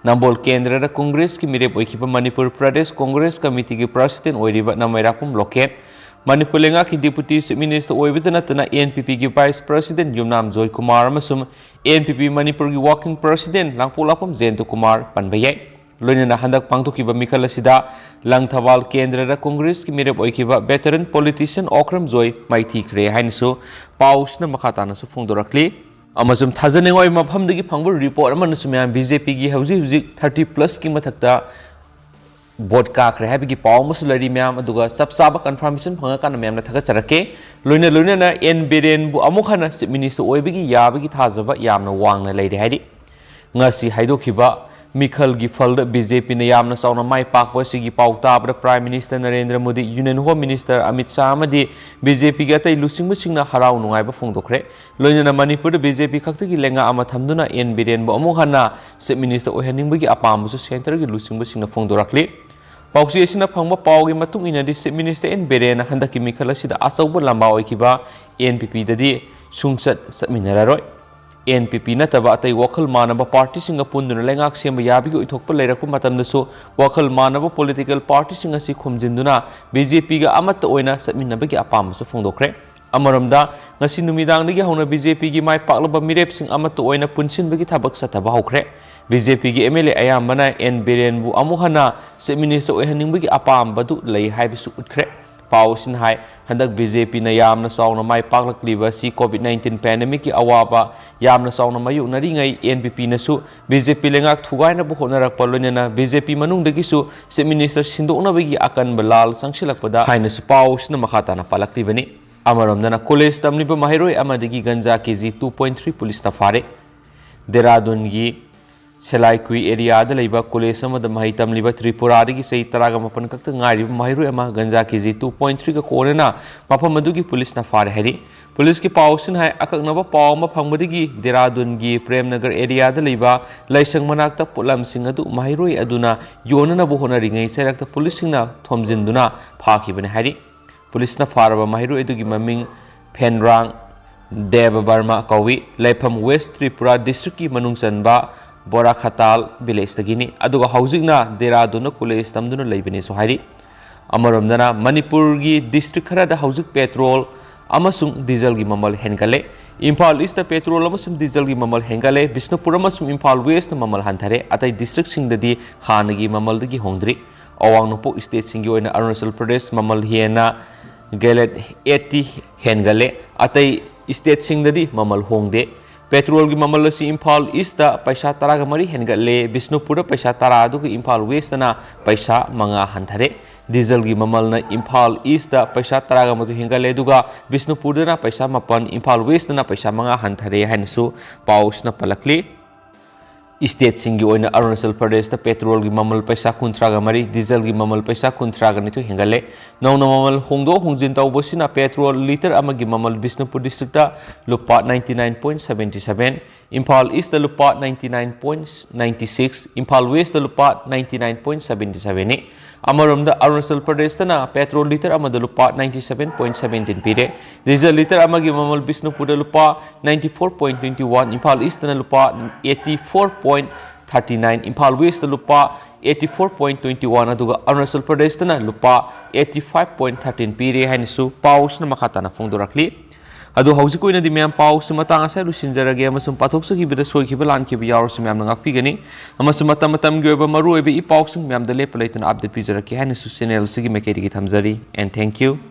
ꯅꯝꯕꯣꯜ ꯀꯦꯟꯗ꯭ꯔꯗ ꯀꯣꯡꯒ꯭ꯔꯦꯁꯀꯤ ꯃꯤꯔꯦꯞ ꯑꯣꯏꯈꯤꯕ ꯃꯅꯤꯄꯨꯔ ꯄ꯭ꯔꯗꯦꯁ ꯀꯣꯡꯒ꯭ꯔꯦꯁ ꯀꯃꯤꯇꯤꯒꯤ ꯄ꯭ꯔꯁꯤꯗꯦꯟ ꯑꯣꯏꯔꯤꯕ ꯅꯃꯩꯔꯥꯛꯄꯝ ꯂꯣꯀꯦꯟ, ꯃꯅꯤꯄꯨꯔ ꯂꯩꯉꯥꯛꯀꯤ ꯗꯤꯄꯨꯇꯤ ꯆꯤꯐ ꯃꯤꯅꯤꯁꯇꯔ ꯑꯣꯏꯕꯇ ꯅꯠꯇꯅ ꯑꯦꯟ ꯄꯤ ꯄꯤꯒꯤ ꯚꯥꯏꯁ ꯄ꯭ꯔꯁꯤꯗꯦꯟ ꯌꯨꯝꯅꯥꯝ ꯖꯣꯏꯀꯨꯃꯥꯔ ꯑꯃꯁꯨꯡ ꯑꯦꯟ ꯄꯤ ꯄꯤ ꯃꯅꯤꯄꯨꯔꯒꯤ ꯋꯥꯔꯀꯤꯡ ꯄ꯭ꯔꯁꯤꯗꯦꯟ ꯂꯥꯡꯄꯣꯛꯂꯥꯛꯄꯝ ꯖꯌꯟꯇꯀꯨꯃꯥꯔ ꯄꯟꯕ ꯌꯥꯏ꯫ ꯂꯣꯏꯅꯅ ꯍꯟꯗꯛ ꯄꯥꯡꯊꯣꯛꯈꯤꯕ ꯃꯤꯈꯜ ꯑꯁꯤꯗ ꯂꯪꯊꯕꯥꯜ ꯀꯦꯟꯗ꯭ꯔꯗ ꯀꯣꯡꯒ꯭ꯔꯦꯁꯀꯤ ꯃꯤꯔꯦꯞ ꯑꯣꯏꯈꯤꯕ veteran politician ꯑꯣꯀ꯭ꯔꯝ ꯖꯣꯏ ꯃꯥꯏꯊꯤꯈ꯭ꯔꯦ ꯍꯥꯏꯅꯁꯨ ꯄꯥꯎꯁꯤꯅ ꯃꯈꯥ ꯇꯥꯅꯁꯨ ꯐꯣꯡꯗꯣꯔꯛꯂꯤ꯫ ꯑꯃꯁꯨꯡ ꯊꯥꯖꯅꯤꯡꯉꯥꯏ ꯃꯐꯝꯗꯒꯤ ꯐꯪꯕ ꯔꯤꯄꯣꯔꯠ ꯑꯃꯅꯁꯨ ꯃꯌꯥꯝ ꯕꯤ ꯖꯦ ꯄꯤꯒꯤ ꯍꯧꯖꯤꯛ ꯍꯧꯖꯤꯛ ꯊꯥꯔꯇꯤ ꯄ꯭ꯂꯁꯀꯤ ꯃꯊꯛꯇ ꯚꯣꯠ ꯀꯥꯈ꯭ꯔꯦ ꯍꯥꯏꯕꯒꯤ ꯄꯥꯎ ꯑꯃꯁꯨ ꯂꯩꯔꯤ ꯃꯌꯥꯝ, ꯑꯗꯨꯒ ꯆꯞ ꯆꯥꯕ ꯀꯟꯐꯥꯔꯃꯦꯁꯟ ꯐꯪꯉꯀꯥꯟꯗ ꯃꯌꯥꯝꯅ ꯊꯥꯒꯠꯆꯔꯛꯀꯦ꯫ ꯂꯣꯏꯅ ꯂꯣꯏꯅꯅ ꯑꯦꯟ ꯕꯤꯔꯦꯟꯕꯨ ꯑꯃꯨꯛ ꯍꯟꯅ ꯆꯤꯐ ꯃꯤꯅꯤꯁꯇꯔ ꯑꯣꯏꯕꯒꯤ ꯌꯥꯕꯒꯤ ꯊꯥꯖꯕ ꯌꯥꯝꯅ ꯋꯥꯡꯅ ꯂꯩꯔꯦ ꯍꯥꯏꯔꯤ꯫ ꯉꯁꯤ ꯍꯥꯏꯗꯣꯛꯈꯤꯕ ꯃꯤꯈꯜꯒꯤ ꯐꯜꯗ ꯕꯤ ꯖꯦ ꯄꯤꯅ ꯌꯥꯝꯅ ꯆꯥꯎꯅ ꯃꯥꯏ ꯄꯥꯛꯄ ꯑꯁꯤꯒꯤ ꯄꯥꯎ ꯇꯥꯕꯗ prime minister Narendra Modi, union home minister Amit Shah ꯑꯃꯗꯤ ꯕꯤ ꯖꯦ ꯄꯤꯒꯤ ꯑꯇꯩ ꯂꯨꯆꯤꯡꯕꯁꯤꯡꯅ ꯍꯔꯥꯎ ꯅꯨꯡꯉꯥꯏꯕ ꯐꯣꯡꯗꯣꯛꯈ꯭ꯔꯦ꯫ ꯂꯣꯏꯅꯅ ꯃꯅꯤꯄꯨꯔꯗ ꯕꯤ ꯖꯦ ꯄꯤ ꯈꯛꯇꯒꯤ ꯂꯩꯉꯥꯛ ꯑꯃ ꯊꯝꯗꯨꯅ ꯑꯦꯟ ꯕꯤꯔꯦꯟꯕꯨ ꯑꯃꯨꯛ ꯍꯟꯅ ꯆꯤꯐ ꯃꯤꯅꯤꯁꯇꯔ ꯑꯣꯏꯍꯟꯅꯤꯡꯕꯒꯤ ꯑꯄꯥꯝꯕꯁꯨ ꯁꯦꯟꯇꯔꯒꯤ ꯂꯨꯆꯤꯡꯕꯁꯤꯡꯅ ꯐꯣꯡꯗꯣꯔꯛꯂꯤ꯫ ꯄꯥꯎꯆꯦ ꯑꯁꯤꯅ ꯐꯪꯕ ꯄꯥꯎꯒꯤ ꯃꯇꯨꯡ ꯏꯟꯅꯗꯤ ꯆꯤꯐ ꯃꯤꯅꯤꯁꯇꯔ ꯑꯦꯟ ꯕꯤꯔꯦꯟꯅ ꯍꯟꯗꯛꯀꯤ ꯃꯤꯈꯜ ꯑꯁꯤꯗ ꯑꯆꯧꯕ ꯂꯝꯕꯥ ꯑꯣꯏꯈꯤꯕ ꯑꯦꯟ ꯄꯤ ꯄꯤꯗꯗꯤ ꯁꯨꯡꯆꯠ ꯆꯠꯃꯤꯟꯅꯔꯔꯣꯏ꯫ ꯑꯦꯟ ꯄꯤ ꯄꯤ ꯅꯠꯇꯕ ꯑꯇꯩ ꯋꯥꯈꯜ ꯃꯥꯟꯅꯕ ꯄꯥꯔꯇꯤꯁꯤꯡꯒ ꯄꯨꯟꯗꯨꯅ ꯂꯩꯉꯥꯛ ꯁꯦꯝꯕ ꯌꯥꯕꯒꯤ ꯑꯣꯏꯊꯣꯛꯄ ꯂꯩꯔꯛꯄ ꯃꯇꯝꯗꯁꯨ ꯋꯥꯈꯜ ꯃꯥꯟꯅꯕ ꯄꯣꯂꯤꯇꯤꯀꯦꯜ ꯄꯥꯔꯇꯤꯁꯤꯡ ꯑꯁꯤ ꯈꯣꯝꯖꯤꯟꯗꯨꯅ ꯕꯤ ꯖꯦ ꯄꯤꯒ ꯑꯃꯠꯇ ꯑꯣꯏꯅ ꯆꯠꯃꯤꯟꯅꯕꯒꯤ ꯑꯄꯥꯝꯕꯁꯨ ꯐꯣꯡꯗꯣꯛꯈ꯭ꯔꯦ꯫ ꯑꯃꯔꯣꯝꯗ, ꯉꯁꯤ ꯅꯨꯃꯤꯗꯥꯡꯗꯒꯤ ꯍꯧꯅ ꯕꯤ ꯖꯦ ꯄꯤꯒꯤ ꯃꯥꯏ ꯄꯥꯛꯂꯕ ꯃꯤꯔꯦꯞꯁꯤꯡ ꯑꯃꯠꯇ ꯑꯣꯏꯅ ꯄꯨꯟꯁꯤꯟꯕꯒꯤ ꯊꯕꯛ ꯆꯠꯊꯕ ꯍꯧꯈ꯭ꯔꯦ꯫ ꯕꯤ ꯖꯦ ꯄꯤꯒꯤ ꯑꯦꯝ ꯑꯦꯜ ꯑꯦ ꯑꯌꯥꯝꯕꯅ ꯑꯦꯟ ꯕꯤꯔꯦꯟꯕꯨ ꯑꯃꯨꯛ ꯍꯟꯅ ꯆꯤꯐ ꯃꯤꯅꯤꯁꯇꯔ ꯑꯣꯏꯍꯟꯅꯤꯡꯕꯒꯤ ꯑꯄꯥꯝꯕꯗꯨ ꯂꯩ ꯍꯥꯏꯕꯁꯨ ꯎꯠꯈ꯭ꯔꯦ꯫ ꯄꯥꯎ ꯑꯁꯤꯅ ꯍꯥꯏ, ꯍꯟꯗꯛ ꯕꯤ ꯖꯦ ꯄꯤꯅ ꯌꯥꯝꯅ ꯆꯥꯎꯅ ꯃꯥꯏ ꯄꯥꯛꯂꯛꯂꯤꯕ ꯑꯁꯤ ꯀꯣꯚꯤꯗ ꯅꯥꯏꯟꯇꯤꯟ ꯄꯦꯟꯗꯦꯃꯤꯛꯀꯤ ꯑꯋꯥꯕ ꯌꯥꯝꯅ ꯆꯥꯎꯅ ꯃꯥꯌꯣꯛꯅꯔꯤꯉꯩ ꯑꯦꯟ ꯄꯤ ꯄꯤꯅꯁꯨ ꯕꯤ ꯖꯦ ꯄꯤ ꯂꯩꯉꯥꯛ ꯊꯨꯒꯥꯏꯅꯕ ꯍꯣꯠꯅꯔꯛꯄ, ꯂꯣꯏꯅꯅ ꯕꯤ ꯖꯦ ꯄꯤ ꯃꯅꯨꯡꯗꯒꯤꯁꯨ ꯆꯤꯐ ꯃꯤꯅꯤꯁꯇꯔ ꯁꯤꯟꯗꯣꯛꯅꯕꯒꯤ ꯑꯀꯟꯕ ꯂꯥꯜ ꯆꯪꯁꯤꯜꯂꯛꯄꯗ ꯍꯥꯏꯅꯁꯨ ꯄꯥꯎ ꯑꯁꯤꯅ ꯃꯈꯥ ꯇꯥꯅ ꯄꯥꯜꯂꯛꯂꯤꯕꯅꯤ꯫ ꯑꯃꯔꯣꯝꯗꯅ, ꯀꯣꯂꯦꯖ ꯇꯝꯂꯤꯕ ꯃꯍꯩꯔꯣꯏ ꯑꯃꯗꯒꯤ ꯒꯟꯖꯥ ꯀꯦ ꯖꯤ ꯇꯨ ꯄꯣꯏꯟꯠ ꯊ꯭ꯔꯤ ꯄꯨꯂꯤꯁꯅ ꯐꯥꯔꯦ꯫ ꯗꯦꯔꯥꯗꯨꯟꯒꯤ ꯁꯦꯂꯥꯏꯀꯨꯏ ꯑꯦꯔꯤꯌꯥꯗ ꯂꯩꯕ ꯀꯣꯂꯦꯖ ꯑꯃꯗ ꯃꯍꯩ ꯇꯝꯂꯤꯕ ꯇ꯭ꯔꯤꯄꯨꯔꯥꯗꯒꯤ ꯆꯍꯤ ꯇꯔꯥꯒ ꯃꯥꯄꯟ ꯈꯛꯇ ꯉꯥꯏꯔꯤꯕ ꯃꯍꯩꯔꯣꯏ ꯑꯃ ꯒꯟꯖꯥ ꯀꯦ ꯖꯤ ꯇꯨ ꯄꯣꯏꯟ ꯊ꯭ꯔꯤꯒ ꯀꯣꯟꯅꯅ ꯃꯐꯝ ꯑꯗꯨꯒꯤ ꯄꯨꯂꯤꯁꯅ ꯐꯥꯔꯦ ꯍꯥꯏꯔꯤ꯫ ꯄꯨꯂꯤꯁꯀꯤ ꯄꯥꯎꯁꯤꯅ ꯍꯥꯏ, ꯑꯀꯛꯅꯕ ꯄꯥꯎ ꯑꯃ ꯐꯪꯕꯗꯒꯤ ꯗꯦꯔꯥꯗꯨꯟꯒꯤ ꯄ꯭ꯔꯦꯝꯅꯒꯔ ꯑꯦꯔꯤꯌꯥꯗ ꯂꯩꯕ ꯂꯥꯏꯁꯪ ꯃꯅꯥꯛꯇ ꯄꯣꯠꯂꯝꯁꯤꯡ ꯑꯗꯨ ꯃꯍꯩꯔꯣꯏ ꯑꯗꯨꯅ ꯌꯣꯟꯅꯅꯕ ꯍꯣꯠꯅꯔꯤꯉꯩ ꯆꯩꯔꯛꯇ ꯄꯨꯂꯤꯁꯁꯤꯡꯅ ꯊꯣꯝꯖꯤꯟꯗꯨꯅ ꯐꯥꯈꯤꯕꯅꯤ ꯍꯥꯏꯔꯤ꯫ ꯄꯨꯂꯤꯁꯅ ꯐꯥꯔꯕ ꯃꯍꯩꯔꯣꯏ ꯑꯗꯨꯒꯤ ꯃꯃꯤꯡ ꯐꯦꯟꯔꯥꯡ ꯗꯦꯕ ꯕꯔꯃꯥ ꯀꯧꯏ꯫ ꯂꯩꯐꯝ ꯋꯦꯁ ꯇ꯭ꯔꯤꯄꯨꯔꯥ ꯗꯤꯁꯇ꯭ꯔꯤꯛꯀꯤ ꯃꯅꯨꯡ ꯆꯟꯕ ꯕꯣꯔꯥꯈꯇꯥꯜ ꯚꯤꯂꯦꯖꯇꯒꯤꯅꯤ꯫ ꯑꯗꯨꯒ ꯍꯧꯖꯤꯛꯅ ꯗꯦꯔꯥꯗꯨꯟꯗ ꯀꯣꯂꯦꯖ ꯇꯝꯗꯨꯅ ꯂꯩꯕꯅꯤꯁꯨ ꯍꯥꯏꯔꯤ꯫ ꯑꯃꯔꯣꯝꯗꯅ ꯃꯅꯤꯄꯨꯔꯒꯤ ꯗꯤꯁꯇ꯭ꯔꯤꯛ ꯈꯔꯗ ꯍꯧꯖꯤꯛ ꯄꯦꯇ꯭ꯔꯣꯜ ꯑꯃꯁꯨꯡ ꯗꯤꯖꯜꯒꯤ ꯃꯃꯜ ꯍꯦꯟꯒꯠꯂꯦ꯫ ꯏꯝꯐꯥꯜ ꯏꯁꯇ ꯄꯦꯇ꯭ꯔꯣꯜ ꯑꯃꯁꯨꯡ ꯗꯤꯖꯜꯒꯤ ꯃꯃꯜ ꯍꯦꯟꯒꯠꯂꯦ꯫ ꯕꯤꯁꯅꯨꯄꯨꯔ ꯑꯃꯁꯨꯡ ꯏꯝꯐꯥꯜ ꯋꯦꯁꯇ ꯃꯃꯜ ꯍꯟꯊꯔꯦ꯫ ꯑꯇꯩ ꯗꯤꯁꯇ꯭ꯔꯤꯛꯁꯤꯡꯗꯗꯤ ꯍꯥꯟꯅꯒꯤ ꯃꯃꯜꯗꯒꯤ ꯍꯣꯡꯗ꯭ꯔꯤ꯫ ꯑꯋꯥꯡ ꯅꯣꯡꯄꯣꯛ ꯏꯁꯇꯦꯠꯁꯤꯡꯒꯤ ꯑꯣꯏꯅ ꯑꯔꯨꯅꯥꯆꯜ ꯄ꯭ꯔꯗꯦꯁ ꯃꯃꯜ ꯍꯦꯟꯅ ꯒꯦꯂꯦꯠ ꯑꯩꯠꯇꯤ ꯍꯦꯟꯒꯠꯂꯦ꯫ ꯑꯇꯩ ꯏꯁꯇꯦꯠꯁꯤꯡꯗꯗꯤ ꯃꯃꯜ ꯍꯣꯡꯗꯦ꯫ ꯄꯦꯇ꯭ꯔꯣꯜꯒꯤ ꯃꯃꯜ ꯑꯁꯤ ꯏꯝꯐꯥꯜ ꯏꯁꯇ ꯄꯩꯁꯥ ꯇꯔꯥꯒ ꯃꯔꯤ ꯍꯦꯟꯒꯠꯂꯦ꯫ ꯕꯤꯁꯅꯨꯄꯨꯔꯗ ꯄꯩꯁꯥ ꯇꯔꯥ, ꯑꯗꯨꯒ ꯏꯝꯐꯥꯜ ꯋꯦꯁꯇꯅ ꯄꯩꯁꯥ ꯃꯉꯥ ꯍꯟꯊꯔꯦ꯫ ꯗꯤꯖꯜꯒꯤ ꯃꯃꯜꯅ ꯏꯝꯐꯥꯜ ꯏꯁꯇ ꯄꯩꯁꯥ ꯇꯔꯥꯒ ꯃꯥꯊꯣꯏ ꯍꯦꯟꯒꯠꯂꯦ, ꯑꯗꯨꯒ ꯕꯤꯁꯅꯨꯄꯨꯔꯗꯅ ꯄꯩꯁꯥ ꯃꯥꯄꯟ, ꯏꯝꯐꯥꯜ ꯋꯦꯁꯇꯅ ꯄꯩꯁꯥ ꯃꯉꯥ ꯍꯟꯊꯔꯦ ꯍꯥꯏꯅꯁꯨ ꯄꯥꯎꯁꯤꯅ ꯄꯜꯂꯛꯂꯤ꯫ ꯏꯁꯇꯦꯠꯁꯤꯡꯒꯤ ꯑꯣꯏꯅ ꯑꯔꯨꯅꯥꯆꯜ ꯄ꯭ꯔꯗꯦꯁꯇ ꯄꯦꯇ꯭ꯔꯣꯜꯒꯤ ꯃꯃꯜ ꯄꯩꯁꯥ ꯀꯨꯟꯊ꯭ꯔꯥꯒ ꯃꯔꯤ, ꯗꯤꯖꯜꯒꯤ ꯃꯃꯜ ꯄꯩꯁꯥ ꯀꯨꯟꯊ꯭ꯔꯥꯒ ꯅꯤꯊꯣꯏ ꯍꯦꯟꯒꯠꯂꯦ꯫ ꯅꯧꯅ ꯃꯃꯜ ꯍꯣꯡꯗꯣꯛ ꯍꯣꯡꯖꯤꯟ ꯇꯧꯕꯁꯤꯅ ꯄꯦꯇ꯭ꯔꯣꯜ ꯂꯤꯇꯔ ꯑꯃꯒꯤ ꯃꯃꯜ ꯕꯤꯁꯅꯨꯄꯨꯔ ꯗꯤꯁꯇ꯭ꯔꯤꯛꯇ ꯂꯨꯄꯥ ninety nine point seventy seven, Imphal east ꯂꯨꯄꯥ ninety nine point ninety six, Imphal west ꯂꯨꯄꯥ ninety nine point seventy seven ꯅꯤ꯫ ꯑꯃꯔꯣꯝꯗ ꯑꯔꯨꯅꯥꯆꯜ ꯄ꯭ꯔꯗꯦꯁꯇꯅ ꯄꯦꯇ꯭ꯔꯣꯜ ꯂꯤꯇꯔ ꯑꯃꯗ ꯂꯨꯄꯥ ninety seven point seventeen ꯄꯤꯔꯦ꯫ ꯗꯤꯖꯜ ꯂꯤꯇꯔ ꯑꯃꯒꯤ ꯃꯃꯜ ꯕꯤꯁꯅꯨꯄꯨꯔꯗ ꯂꯨꯄꯥ ninety four point twenty one, Imphal ꯏꯁꯇꯅ ꯂꯨꯄꯥ eighty four point thirty nine, Imphal west ꯂꯨꯄꯥ eighty four point twenty one, ꯑꯗꯨꯒ ꯑꯔꯨꯅꯥꯆꯜ ꯄ꯭ꯔꯗꯦꯁꯇꯅ ꯂꯨꯄꯥ eighty five point thirteen ꯄꯤꯔꯦ ꯍꯥꯏꯅꯁꯨ ꯄꯥꯎꯁꯤꯅ ꯃꯈꯥ ꯇꯥꯅ ꯐꯣꯡꯗꯣꯔꯛꯂꯤ꯫ ꯑꯗꯣ ꯍꯧꯖꯤꯛꯀꯤ ꯑꯣꯏꯅꯗꯤ ꯃꯌꯥꯝ ꯄꯥꯎꯁꯤ ꯃꯇꯥꯡ ꯑꯁꯤꯗ ꯂꯣꯏꯁꯤꯟꯖꯔꯒꯦ, ꯑꯃꯁꯨꯡ ꯄꯥꯊꯣꯛꯆꯈꯤꯕꯗ ꯁꯣꯏꯈꯤꯕ ꯂꯥꯟꯈꯤꯕ ꯌꯥꯎꯔꯁꯨ ꯃꯌꯥꯝꯅ ꯉꯥꯛꯄꯤꯒꯅꯤ꯫ ꯑꯃꯁꯨꯡ ꯃꯇꯝ ꯃꯇꯝꯒꯤ ꯑꯣꯏꯕ ꯃꯔꯨꯑꯣꯏꯕ ꯏ ꯄꯥꯎꯁꯤꯡ ꯃꯌꯥꯝꯗ ꯂꯦꯞꯄ ꯂꯩꯇꯅ update ꯄꯤꯖꯔꯛꯀꯦ ꯍꯥꯏꯅꯁꯨ channel ꯑꯁꯤꯒꯤ ꯃꯥꯏꯀꯩꯗꯒꯤ ꯊꯝꯖꯔꯤ꯫ And thank you.